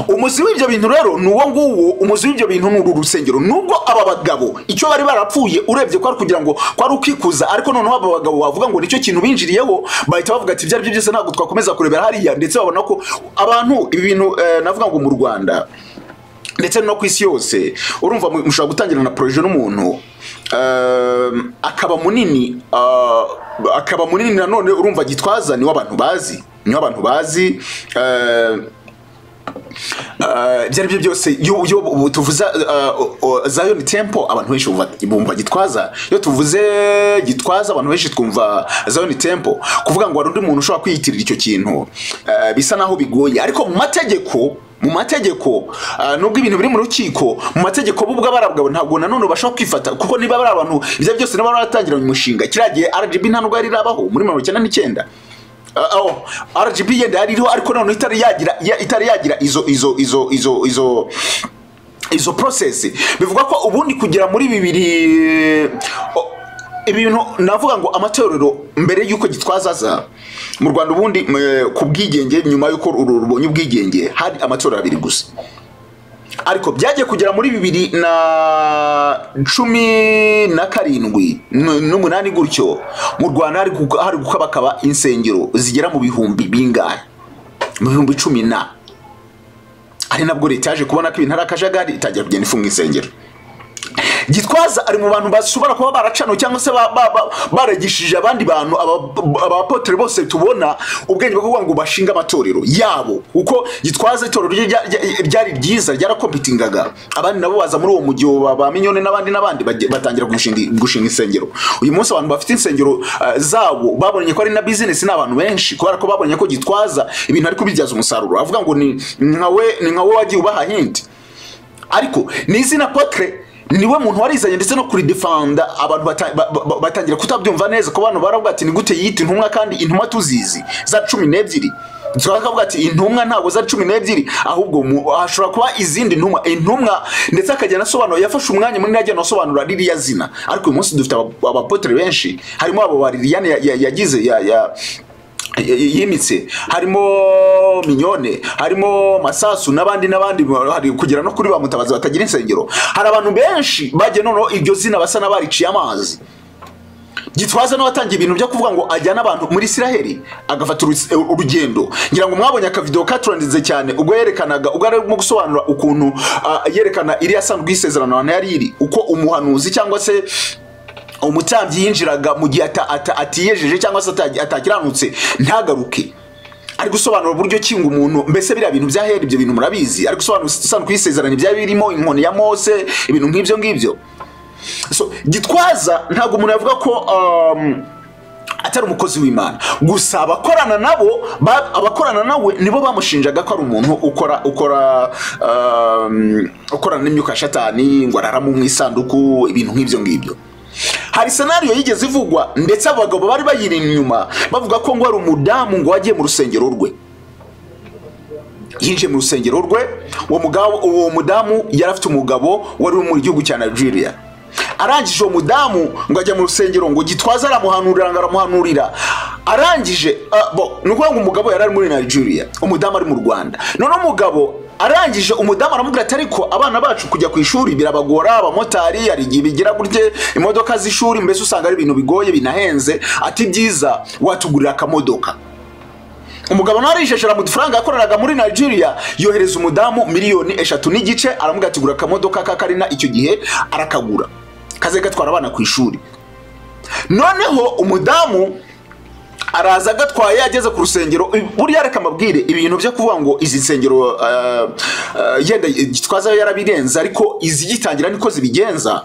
Umuzi w'ibyo bintu rero ni uwo nguwo, umuzi w'ibyo bintu ni uru rusengero. Nubwo aba bagabo icyo bari barapfuye urebye ko ari kugira ngo kwari ukwikuza, ariko noneho aba bagabo bavuga ngo nicyo kintu binjiriyeho, bahita bavuga ati ibyo ari byo byose ntabwo twakomeza kurebera hariya, ndetse babona ko abantu ibi bintu navuga ngo mu Rwanda ndetse no ku isi yose urumva mushobora gutangira na projet n'umuntu akaba munini, nanone urumva Gitwaza niwe abantu bazi, ibyo ari byo byose. Iyo tuvuze Zion Temple abantu benshi bumva Gitwaza, iyo tuvuze Gitwaza abantu benshi twumva Zion Temple. Kuvuga ngo hari undi muntu ushobora kwiyitirira icyo kintu bisa naho bigoye, ariko mu mategeko nubwo ibintu biri mu rukiko, mu mategeko bo ubwo barabwabo ntabwo nanone bashobora kwifata, kuko niba bari abantu ibyo byose niba baratangira mu mushinga kiragiye RGB nta nubwo yari irabaho muri 1999. RGB yenda yari iriho ariko none itari yagira izo process. Bivuga ko ubundi kugera muri 2000 ibintu navuga ngo amatorero mbere yuko Gitwaza aza mu Rwanda, ubundi ku bwigenge nyuma yuko rubonye ubwigenge hari amatorero abiri gusa, ariko byagiye kugera muri 2017 n'umunani gutyo mu Rwanda hari gukabakaba insengero zigera mu bihumbi bingahe, mu bihumbi 10 na ari nabwo leta yaje kubona ko ibintu ari akajagari itangira kugenda ifunga insengero. Gitwaza ari mu bantu bashobora kuba baracano cyangwa se baragishije abandi bantu abapotre bose tubona ubwenge bwo kuvuga ngo bashinga amatorero yabo, kuko Gitwaza itorero ryari ryiza ryarakompitingaga, abandi nabo baza muri uwo mujyi ba Mignone n'abandi batangira gushinga insengero. Uyu munsi abantu bafite insengero zabo babonye ko ari na business n'abantu benshi, kubera ko babonye ko Gitwaza ibintu ari kubibyaza umusaruro, avuga ngo ni nkawe wagiye ubaha hint, ariko ni izina Apotre niwe muntu warizanye ndetse no kuri defenda abantu batangira kutabyumva neza, ko abantu baravuga ati ni gute yita intumwa kandi intumwa tuzizi za 12. Tukavuga ati intumwa ntabwo za 12 ahubwo hashobora kuba izindi ntumwa, ndetse akajya asobanura, yafashe umwanya munini ajya asobanura ririya zina. Ariko uyu munsi dufite abapotre benshi, harimo abo ba Liliane yagize yimitse, harimo Mignone, harimo Masasu n'abandi hari kugera no kuri ba Mutabazi batagira insengero. Hari abantu benshi bagiye noneho iryo zina basa n'abariciye amazi. Gitwaza no watangiye ibintu byo kuvuga ngo ajyana abantu muri Isiraheli agafata urugendo. Ngira ngo mwabonye akavideo katrendinze cyane ubwo yerekanaga, ubwo arimo gusobanura ukuntu yerekana iriya sanduku y'isezerano ahantu yari iri, uko umuhanuzi cyangwa se umutambyi yinjiraga mu gihe atiyejeje cyangwa se atakiranutse ntagaruke. Ari gusobanura uburyo kinga umuntu, mbese biriya bintu byahera ibyo bintu murabizi, ari gusobanura isanduku y'isezerano ibya birimo inkoni ya Mose, ibintu nk'ibyo ngibyo. So Gitwaza ntabwo umuntu yavuga ko atari umukozi w'Imana, gusa abakorana nabo abakorana nawe nibo bamushinjaga ko ari umuntu ukorana n'imyuka ya Shatani, ngo araramo mu isanduku, ibintu nk'ibyo ngibyo. Hari scenario yigeze ivugwa, ndetse abagabo bari bayiri inyuma bavuga ko ngo hari umudamu ngo wagiye mu rusengero rwe, yinjiye mu rusengero rwe. Uwo mudamu yari afite umugabo wari mu gihugu cya Nigeria. Arangije uwo mudamu ngo ajya mu rusengero, ngo Gitwaza aramuhanurira, ngo aramuhanurira. Arangije ni ukuvuga ngo umugabo yari ari muri Nigeria, umudamu ari mu Rwanda. None umugabo arangije umudamu aramubwira ati ariko abana bacu kujya ku ishuri birabagora, abamotari hari igihe bigira gutye, imodoka z'ishuri mbese usanga ari ibintu bigoye binahenze, ati byiza watugurira akamodoka. Umugabo nawe arisheshera mu dufaranga yakoreraga muri Nigeria, yohereza umudamu 3.5 miliyoni, aramubwira ati gura akamodoka ka Karina. Icyo gihe arakagura, kaze gatwara abana ku ishuri. Noneho umudamu araza agatwaye, ageze ku rusengero. Buriya reka mbabwire, ibintu byo kuvuga ngo izi nsengero yenda Gitwaza yarabirenze, ariko izigitangira niko zibigenza.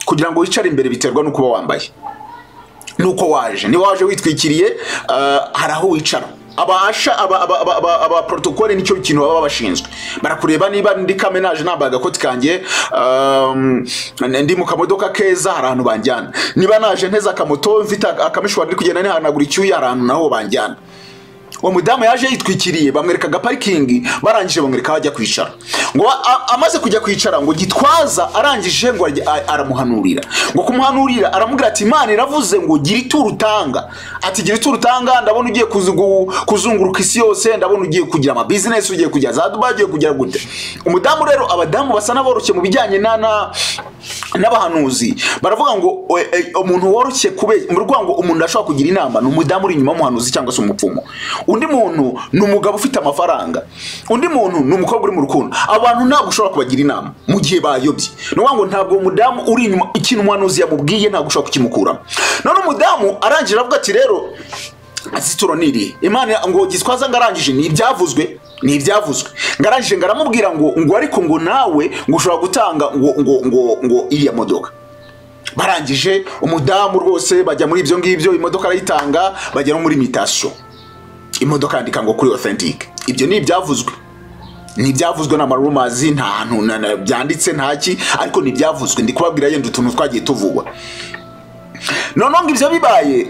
Kugira ngo wicare imbere biterwa n'uko uba wambaye nuko waje. Niba waje witwikiriye, hari aho wicara. Abasha aba protocole nicyo kintu baba bashinzwe, barakureba. Niba ndi kamenaje, nambaye agakoti kanjye, ndi mu kamodoka keza, hari ahantu banjyana. Niba naje nteze akamoto, mfite akamishwari, ndi kugenda nihanagura icyuya, hari ahantu naho banjyana. Uwo mudamu yaje yitwikiriye, bamwereka agaparikingi, barangije bamwereka aho ajya kwicara. Ngo amaze kujya kwicara, ngo Gitwaza arangije ngo aramuhanurira. Ngo kumuhanurira, aramubwira ati Imana iravuze ngo gira ituro utanga, ati gira ituro utanga, ndabona ugiye kuzunguruka isi yose, ndabona ugiye kugira ama business, ugiye kujya za Dubai, ugiye kujya gute. Umudamu rero, abadamu basa n'aboroshye mu bijyanye na n'abahanuzi, baravuga ngo umuntu woroshye kube mu rwango, umuntu ashobora kugira inama ni umudamu uri inyuma y'umuhanuzi cyangwa se umupfumu. Undi muntu ni umugabo ufite amafaranga, undi muntu ni umukobwa uri mu rukundo. Abantu ntabwo ushobora kubagira inama mu gihe bayobye. Ni ukuvuga ngo ntabwo umudamu uri inyuma ikintu umuhanuzi yamubwiye ntabwo ushobora kukimukuramo. None umudamu arangije aravuga ati rero ituro ni irihe? Imana ngo Gitwaza ngo arangije, ni ibyavuzwe, ni ibyavuzwe, ngo arangije ngo aramubwira ngo ariko ngo nawe ngo ushobora gutanga ngo iriya modoka. Barangije umudamu rwose bajya muri ibyo ngibyo, imodoka arayitanga, bajya no muri mutation, imodoka yandika ngo kuri authentic. Ibyo ni ibyavuzwe, ni ibyavuzwe n'ama rumors, nta hantu byanditse, ntaki, ariko ni ibyavuzwe. Ndi kubabwira yenda utuntu twagiye tuvugwa. Noneho ngo ibyo bibaye,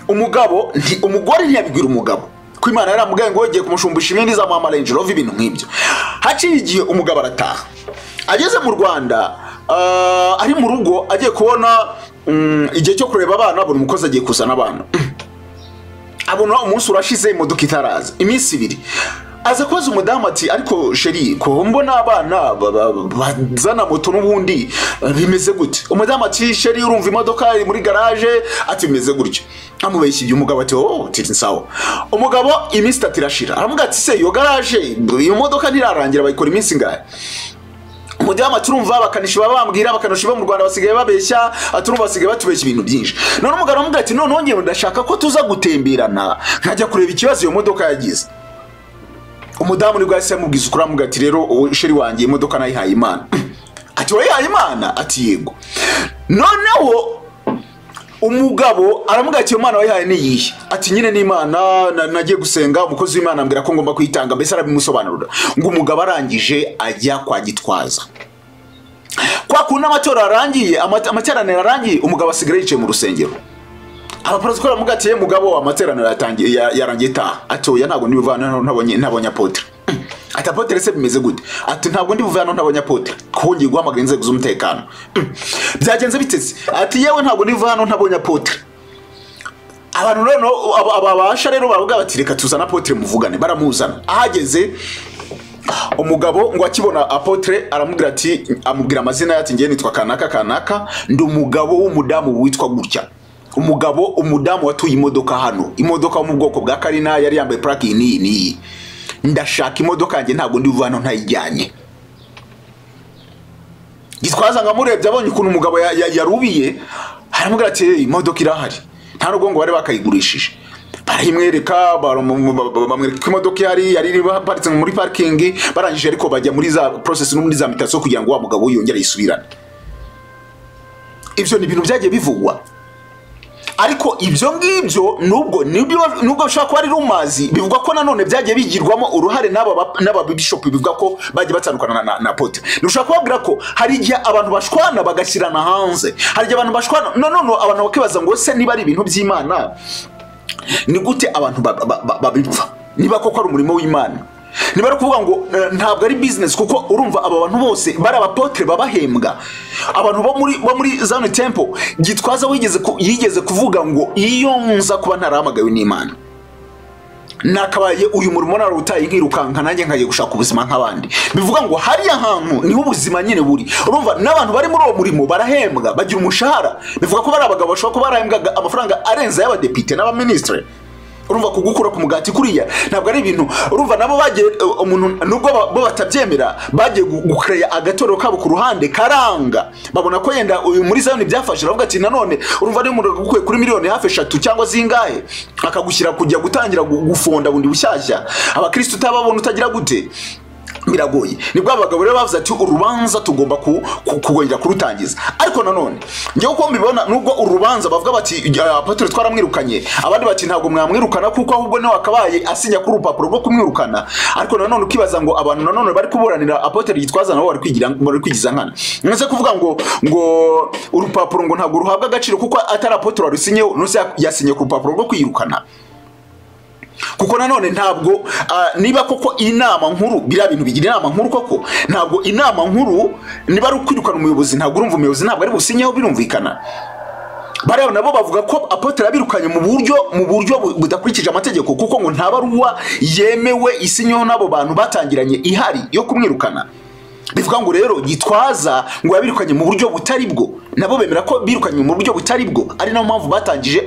umugabo umugore ntiyabibwira umugabo ko Imana yaramubwiye ngo igiye kumushumbisha ibindi, izamuha Range Rover, ibintu nk'ibyo. Haciye igihe umugabo arataha, ageze mu Rwanda, ari mu rugo, agiye kubona igihe cyo kureba abana, abona umukozi agiye kuzana abana, abona umunsi urashize imodoka itaraza, iminsi 2. Aza kubaza umudamu ati ariko chéri, ko mbona abana bazana moto n'ubundi, bimeze gute? Umudamu ati chéri, urumva imodoka iri muri garage, ati bimeze gutyo. Amubeshya ibyo. Umugabo ati oh, tiri sawa. Umugabo iminsi 3 irashira, aravuga ati se iyo garage, iyo modoka ntirarangira, bayikora iminsi ingahe? Umudamu ati urumva abakanishi baba bambwira, abakanishi bo mu Rwanda basigaye babeshya, ati urumva basigaye batubeshya ibintu byinshi. None umugabo aramubwira ati none ngewe ndashaka ko tuza gutemberana, nkajya kureba ikibazo iyo modoka yagize. Umudamu nibwo yahise yamubwiza ukuri, aramubwira ati rero ubu chéri wanjye, imodoka nayihaye Imana. Ati wayihaye Imana? Ati yego. Noneho umugabo aramubwira ati iyo Mana wayihaye ni iyihe? Ati nyine ni Imana, nagiye gusenga, umukozi w'Imana ambwira ko ngomba kuyitanga. Mbese arabimusobanurira. Ngo umugabo arangije ajya kwa Gitwaza. Kwa kundi amatora arangiye, amateraniro arangiye, umugabo asigara yicaye mu rusengero. Abaporotokoli baramubwira ati ye mugabo, amateraniro yatangiye, yarangiye, taha. Ati oya, ntabwo ndi buve hano ntabonye apôtre. Ati apôtre se bimeze gute? Ati ntabwo ndi buve hano ntabonye apôtre, kongeye guhamagara inzego z'umutekano. Byagenze biteze? Ati yewe, ntabwo ndi buve hano ntabonye apôtre. Abantu rero ababasha rero baravuga bati reka tuzane apôtre muvugane. Baramuzana. Ahageze umugabo ngo akibona apôtre aramubwira ati, amubwira amazina ye, ati ngiye nitwa kanaka kanaka, ndi umugabo w'umudamu witwa gutya, umugabo umudamu watuye imodoka hano, imodoka yo mu bwoko bwa Karina, yari yambaye plaque iyi n'iyi n'iyi. Ndashaka imodoka yanjye, ntabwo ndi buve hano ntayijyanye. Gitwaza ngo amurebye, abonye ukuntu umugabo yarubiye, aramubwira ati "Hey, imodoka irahari." Nta nubwo ngo bari bakayigurishije, barayimwereka, bamwereka ko imodoka ihari, yari iri iparitse muri parikingi. Barangije ariko bajya muri za process no muri za mutation kugira ngo wa mugabo yongere ayisubirane. Ibyo ni ibintu byagiye bivugwa. Ariko ibyo ngibyo nubwo bishobora kuba ari rumazi, bivugwa ko nanone byagiye bigirwamo uruhare n'aba bishop, bivuga ko bagiye batandukana na apotre. Ntushobora kubabwira ko hari igihe abantu bashwana bagashyirana hanze, hari igihe abantu bashwana no abantu bakibaza ngo se niba ari ibintu by'Imana ni gute abantu babipfa niba koko ari umurimo w'Imana? Niba ari kuvuga ngo ntabwo ari business, kuko urumva aba bantu bose bari abapotre babahembwa. Abantu bo muri Zion Temple, Gitwaza yigeze kuvuga ngo iyo nza kuba ntarahamagawe n'Imana nakabaye uyu murimo narawutaye nkirukanka nanjye nkagiye gushaka ubuzima nk'abandi. Bivuga ngo hariya hantu niho ubuzima nyine buri. Urumva n'abantu bari muri uwo murimo barahembwa, bagira umushahara. Bivuga ko bari abagabo bashobora kuba barahembwaga amafaranga arenze y'abadepite n'abaministre. Urumva kugukura ku mugati kuriya ntabwo ari ibintu. Urumva nabo bagiye umuntu nubwo bo batabyemera bagiye gucreya agatorero kabo ku ruhande karanga, babona ko yenda uyu muri Zion byafashe, aravuga ati nanone urumva niyo umuntu agukuye kuri miliyoni hafi 3 cyangwa zingahe akagushyira kujya gutangira gufonda bundi bushyashya, abakristo utababona utagira gute, biragoye. Nibwo abagabo rero bavuze ati urubanza tugomba kugongera kurutangiza. Ariko nanone njyewe uko mbibona, nubwo urubanza bavuga bati apotre twaramwirukanye, abandi bati ntabwo mwamwirukana kuko ahubwo niwe akabaye asinya kuri urupapuro rwo kumwirukana. Ariko nanone ukibaza ngo abantu nanone bari kuburanira apotre Gitwaza nabo bari kwigiza nkana. Nze kuvuga ngo urupapuro ngo ntabwo ruhabwa agaciro kuko atari apotre warusinyeho, nuse yasinye ku rupapuro rwo kwirukana. Kuko nanone ntabwo niba koko inama nkuru bira bintu bigira inama nkuru koko, ntabwo inama nkuru niba ari ukwirukana umuyobozi, ntabwo urumva umuyobozi ntabwo ari businyeho, birumvikana. Bariya nabo bavuga ko apotre abirukanye mu buryo budakurikije amategeko, kuko ngo nta baruwa yemewe isinyeho nabo bantu batangiranye ihari yo kumwirukana. Bivuga ngo rero Gitwaza ngo yabirukanye mu buryo butari bwo, nabo bemera ko birukanye mu buryo butari bwo, ari nayo mpamvu batangije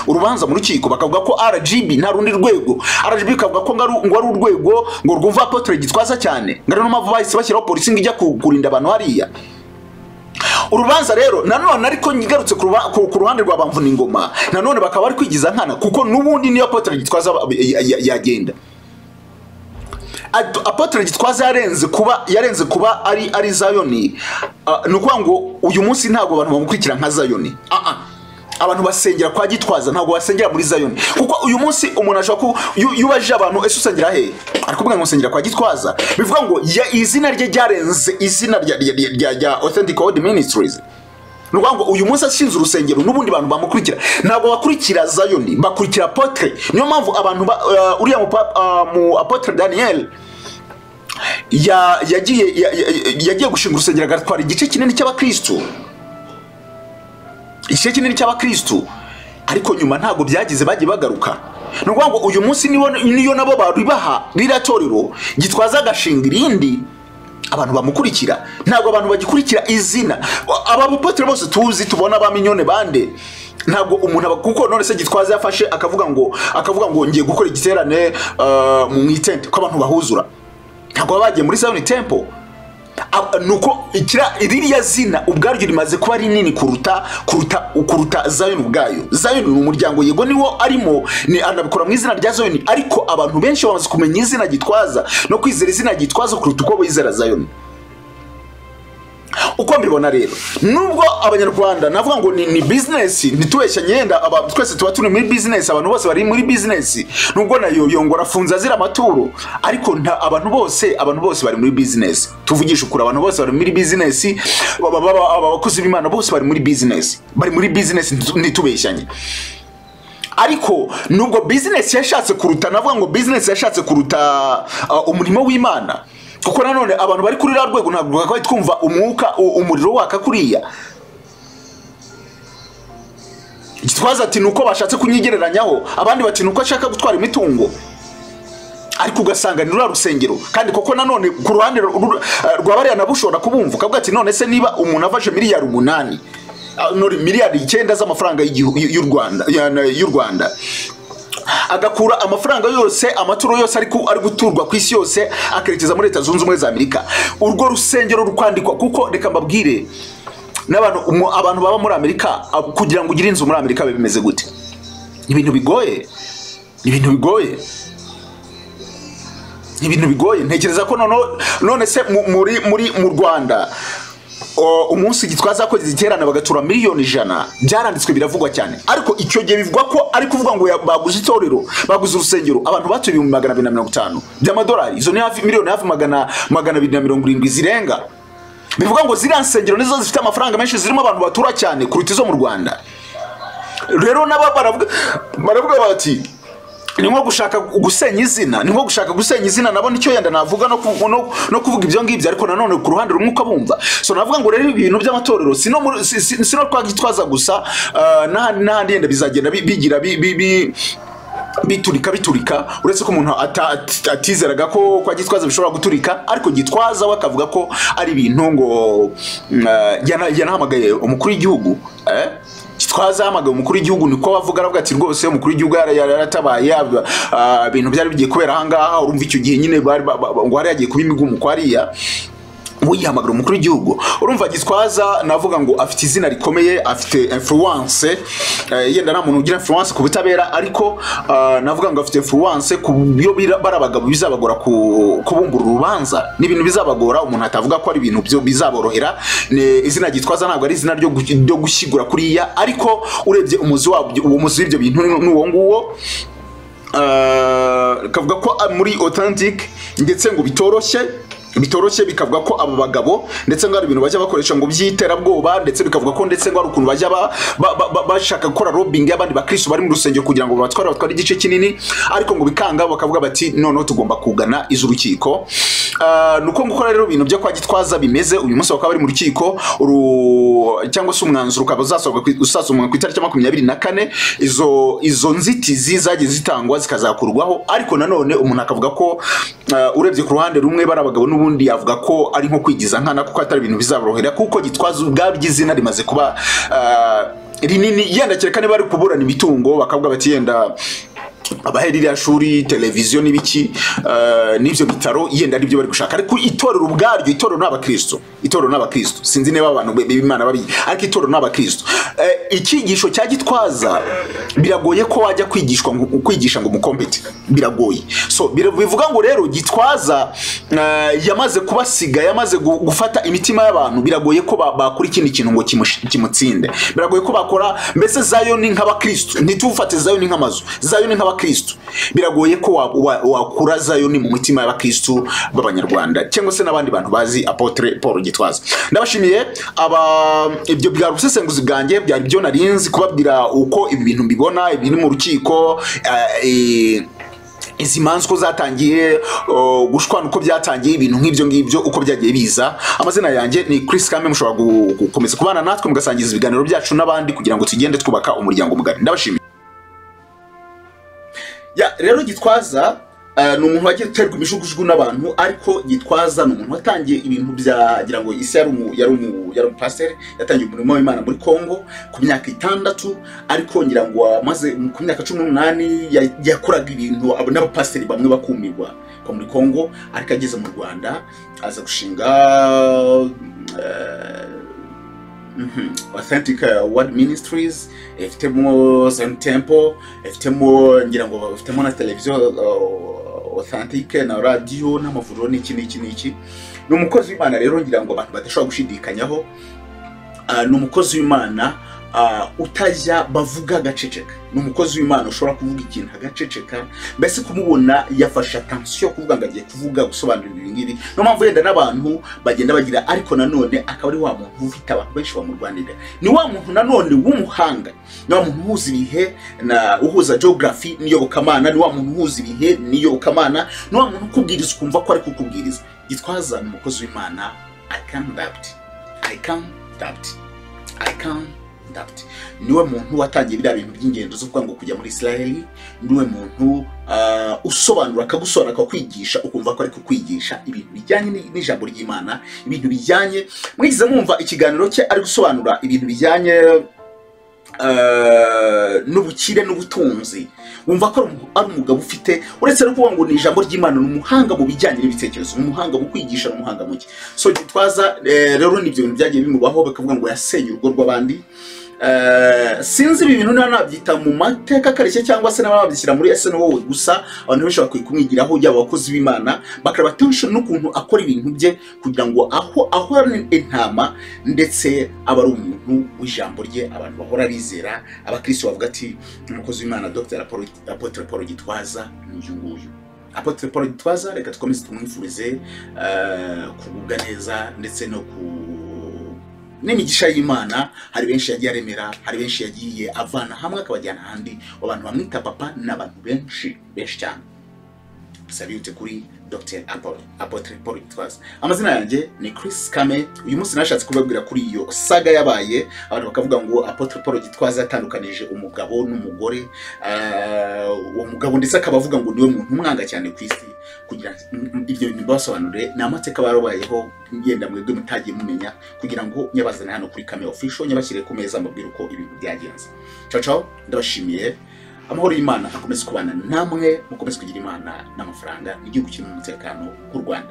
urubanza mu rukiko, bakavuga ko RGB nta rundi rwego, RGB ikavuga ko ngo ari urwego ngo rwumva apotre Gitwaza cyane, ngo ari nayo mpamvu bahise bashyiraho polisi ngo ijya kurinda abantu hariya. Urubanza rero nanone ariko ngarutse ku ruhande rwa Bamvuna Ingoma, nanone bakaba bari kwigiza nkana, kuko nubundi niyo apotre Gitwaza yagenda. Apotre Gitwaza yarenze kuba ari Zion. Nukuvuga ngo uyu munsi ntabwo abantu bamukurikira nka Zion. Abantu basengera kwa Gitwaza ntabwo basengera muri Zion, kuko uyu munsi umuntu ashobora ku yubaje abantu ese usengera he, ari kuvuga ngo usengera kwa Gitwaza. Bivuga ngo izina rye ryarenze izina rya Authentic Word Ministries. Nukuvuga ngo uyu munsi ashinze urusengero n'ubundi bantu bamukurikira ntabwo bakurikira Zion, bakurikira apotre. Niyo mpamvu abantu uriya mu apotre Daniel yagiye gushinga urusengero agatwara igice kinini cy'abakristo, igice kinini cy'abakristo, ariko nyuma ntabwo byagize, bagiye bagaruka. Nukuvuga ngo uyu munsi niyo nabo baribaha ririya torero Gitwaza agashinga irindi, abantu bamukurikira ntabwo abantu bagikurikira izina. Aba apotre bose tuzi tubona ba minyone bande, ntabwo umuntu kuko none se Gitwaza yafashe akavuga ngo ngiye gukora igiterane mu itente ko abantu bahuzura, ntabwo bagiye muri Zion Temple. Nuko ririya zina ubwaryo rimaze kuba rinini kuruta Zion ubwayo. Zion ni umuryango yego niwo arimo, ni anabikora mu izina rya Zion, ariko abantu benshi bamaze kumenya izina Gitwaza no kwizera izina Gitwaza kuruta uko bizera Zion. Uko mbibona rero, nubwo abanyarwanda navuga ngo ni business, ntitubeshye nyenda, twese tuba turi muri business, abantu bose bari muri business, nubwo nayo yongora afunza azira amaturo, ariko abantu bose bari muri business. Tuvugisha ukuri, abantu bose bari muri business, abakozi b'Imana bose bari muri business, bari muri business, ntitubeshyanye. Ariko nubwo business yashatse kuruta, navuga ngo business yashatse kuruta umurimo w'Imana, kuko nanone abantu bari kuri rwa rwego ntabwo bakabaye twumva umwuka umuriro waka kuriya. Gitwaza ati nuko bashatse kunyigereranyaho, abandi bati nuko ashaka gutwara imitungo, ariko ugasanga ni rura rusengero. Kandi koko nanone ku ruhande rwa bariya nabushobora kubumva ukavuga ati none se niba umuntu afashe miliyari 8 nori miliyari 9 z'amafaranga y'u Rwanda, agakura amafaranga yose, amaturo yose ari guturwa ku isi yose, akerekeza muri Leta Zunze Ubumwe za Amerika, urwo rusengero rukwandikwa. Kuko reka mbabwire n'abantu abantu baba muri Amerika, kugira ngo ugire inzu muri Amerika bimeze gute? Ibintu bigoye, ibintu bigoye, ibintu bigoye. Ntekereza ko none se muri mu Rwanda Umunsi Gitwaza yakoze iterana bagatura 100,000,000 byaranditswe biravugwa cyane, ariko icyo gihe bivugwa ko ari kuvuga ngo baguze itorero, baguze urusengero, abantu batuye 250,000 by'amadolari, izo ni hafi miliyoni hafi 270 zirenga. Bivuga ngo ziriya nsengero nizo zifite amafaranga menshi, zirimo abantu batura cyane kuruta izo mu Rwanda. Rero nabo baravuga bati ni nko gushaka gusenya izina, ni nko gushaka gusenya izina, nabo nicyo yenda navuga no kuvuga ibyo ngibyo, ariko nanone ku ruhande rumwe ukabumva. So navuga ngo rero ibintu by'amatorero sino sino kwa Gitwaza gusa, n'ahandi yenda bizagenda bigira biturika, uretse ko umuntu atizeraga ko kwa Gitwaza bishobora guturika, ariko Gitwaza we akavuga ko ari ibintu ngo yanahamagaye umukuru w'igihugu. Gitwaza yahamagaye umukuru w'igihugu, niko bavuga, aravuga ati rwose umukuru w'igihugu yaratabaye, ibintu byari bigiye kubera aha ngaha. Urumva icyo gihe nyine ngo hari yagiye kuba imigumu kwa ariya, uyihamagara umukuru w'igihugu. Urumva Gitwaza navuga ngo afite izina rikomeye, afite influence, yenda nta muntu ugira influence ku butabera, ariko navuga ngo afite influence ku byo barabagabo bizabagora kubumbura urubanza, ni ibintu bizabagora, umuntu atavuga ko ari ibintu byo bizaborohera. Izina Gitwaza ntabwo ari izina ryo gushyigura kuriya, ariko urebye umuzi wabyo, uwo muzi w'ibyo bintu n'uwo nguwo, kavuga ko muri authentic ndetse ngo bitoroshye, bikavuga ko abo bagabo ndetse ngo ari ibintu bajya bakoresha ngo by'iterabwoba, ndetse bikavuga ko ndetse ngo ari ukuntu bajya bashaka gukora lobbying y'abandi bakristo bari mu rusengero kugira ngo batware igice kinini, ariko ngo bikanga, bakavuga bati noneho tugomba kugana iz'urukiko. Nuko gukora rero ibintu byo kwa Gitwaza bimeze uyu munsi, bakaba bari mu rukiko, cyangwa se umwanzuro ukaba uzasomwa ku itariki 24. Izo nzitizi zagiye zitangwa zikazakurwaho, ariko nanone umuntu akavuga ko urebye ku ruhande rumwe bari abagabo n'ubundi yavuga ko ari nko kwigiza nkana, kuko atari ibintu bizaborohera, kuko Gitwaza ubwabyo izina rimaze kuba rinini, yenda kereka niba bari kuburana imitungo bakavuga bati yenda abaheri iriya shuri, televiziyo n'ibiki, n'ibyo bitaro, yenda aribyo bari gushaka, ariko itorero ubwaryo, itorero n'abakristo, itorero n'abakristo, sinzi niba abantu b'Imana babi, ariko itorero n'abakristo. Icyigisho cya Gitwaza biragoye ko wajya kwigishwa ngo kwigisha ngo mukompete, biragoye. So bivuga ngo rero Gitwaza yamaze kubasiga, yamaze gufata imitima y'abantu, biragoye ko bakora ikindi kintu ngo kimutsinde, biragoye ko bakora mbese Zayoni nk'abakristo, ntitufate Zayoni nk'amazu, Zayoni nk'abakristo, biragoye ko wakura Zayoni mu mitima y'abakristo b'abanyarwanda cyangwa se n'abandi bantu bazi Apotre Paul Gitwaza. Ndabashimiye ibyo bya rusesenguzi bwanjye byari byo narinzi kubabwira uko ibi bintu mbibona, ibiri mu rukiko, izi manza uko zatangiye, gushwana uko byatangiye, ibintu nk'ibyo ngibyo uko byagiye biza. Amazina yanjye ni Chris Kame, mushobora gukomeza kubana natwe mugasangiza ibiganiro byacu n'abandi kugira ngo tugende twubaka umuryango mugari. Ndabashimiye. Ya rero Gitwaza ni umuntu wagiye uterwa imijugujugu n'abantu, ariko Gitwaza ni umuntu watangiye ibintu byagira ngo isi yari umupasiteri, yatangiye umurimo w'Imana muri Kongo ku myaka 6, ariko ngira ngo amaze ku myaka 18 yakoraga ibintu n'abapasiteri bamwe bakumirwa ko muri Kongo, ariko ageze mu Rwanda aza gushinga Authentic Word Ministries, ifitemo Zion Temple, ifitemo ngira ngo ifitemo na televiziyo Authentic na radio n'amavuriro n'iki n'iki n'iki. Ni umukozi w'Imana rero ngira ngo abantu badashobora gushidikanyaho, ni umukozi w'Imana utajya bavuga agaceceka, ni umukozi w'Imana ushobora kuvuga ikintu agaceceka, mbese kumubona yafashe attention kuvuga ngo agiye kuvuga gusobanura ibi ngibi, no mpamvu yenda n'abantu bagenda bagira, ariko nanone akaba ari wa muntu ufite abantu benshi bamurwanira, ni wa muntu nanone w'umuhanga, ni wa muntu uhuza ibihe na uhuza geography n'iyobokamana, ni wa muntu uhuza ibihe n'iyobokamana, ni wa muntu ukubwiriza ukumva ko ari kukubwiriza. Gitwaza ni umukozi w'Imana. I can't doubt, I can't doubt, I can't doubt. Niwe muntu watangiye biriya bintu by'ingendo zo kuvuga ngo kujya muri Israeli, niwe muntu usobanura akagusobanura akakwigisha ukumva ko ari kukwigisha ibintu bijyanye n'ijambo ry'Imana, ibintu bijyanye, mwigize mwumva ikiganiro cye ari gusobanura ibintu bijyanye n'ubukire n'ubutunzi, wumva ko ari umugabo ufite, uretse no kuvuga ngo ni ijambo ry'Imana, ni umuhanga mu bijyanye n'ibitekerezo, ni umuhanga mu kwigisha, ni umuhanga mu ki. So Gitwaza rero ni ibyo bintu byagiye bimubaho, bakavuga ngo yasenye urugo rw'abandi, Sinzi ibi bintu niba nabyita mu mateka akarishye cyangwa se niba nabyishyira muri ese wowe gusa. Abantu benshi bakwiye kumwigiraho, yaba abakozi b'Imana, bakareba attention n'ukuntu akora ibintu bye kugira ngo aho ahorane intama, ndetse aba ari umuntu w'ijambo rye abantu bahora bizera. Abakristo bavuga ati umukozi w'Imana Dr. Apotre Paul Gitwaza ni uyu nguyu. Apotre Paul Gitwaza, reka dukomeze tumwifurize kugubwa neza ndetse no ku n'imigisha y'Imana. Hari benshi yagiye aremera, hari benshi yagiye avana hamwe akabajyana ahandi. Abantu bamwita papa n'abantu benshi benshi cyane. Salute kuri Dr. Apotre Paul Gitwaza. Amazina yanjye ni Chris Kame. Uyu munsi nashatse kubabwira kuri iyo saga yabaye, abantu bakavuga ngo Apotre Paul Gitwaza yatandukanije umugabo n'umugore. Uwo mugabo ndetse akaba avuga ngo niwe muntu umwanga cyane ku isi. Kugira ibyo bintu basobanure ni amateka barubayeho, ngenda mwebwe mutagiye mumenya, kugira ngo nyabazane hano kuri Kame Official, nyabashyire ku meza mbabwire uko ibintu byagenze. Ciao ciao, ndabashimiye. Amahoro y'Imana akomeze kubana namwe, mukomeze kugira Imana n'amafaranga, n'igihugu kirimo umutekano nk'u Rwanda.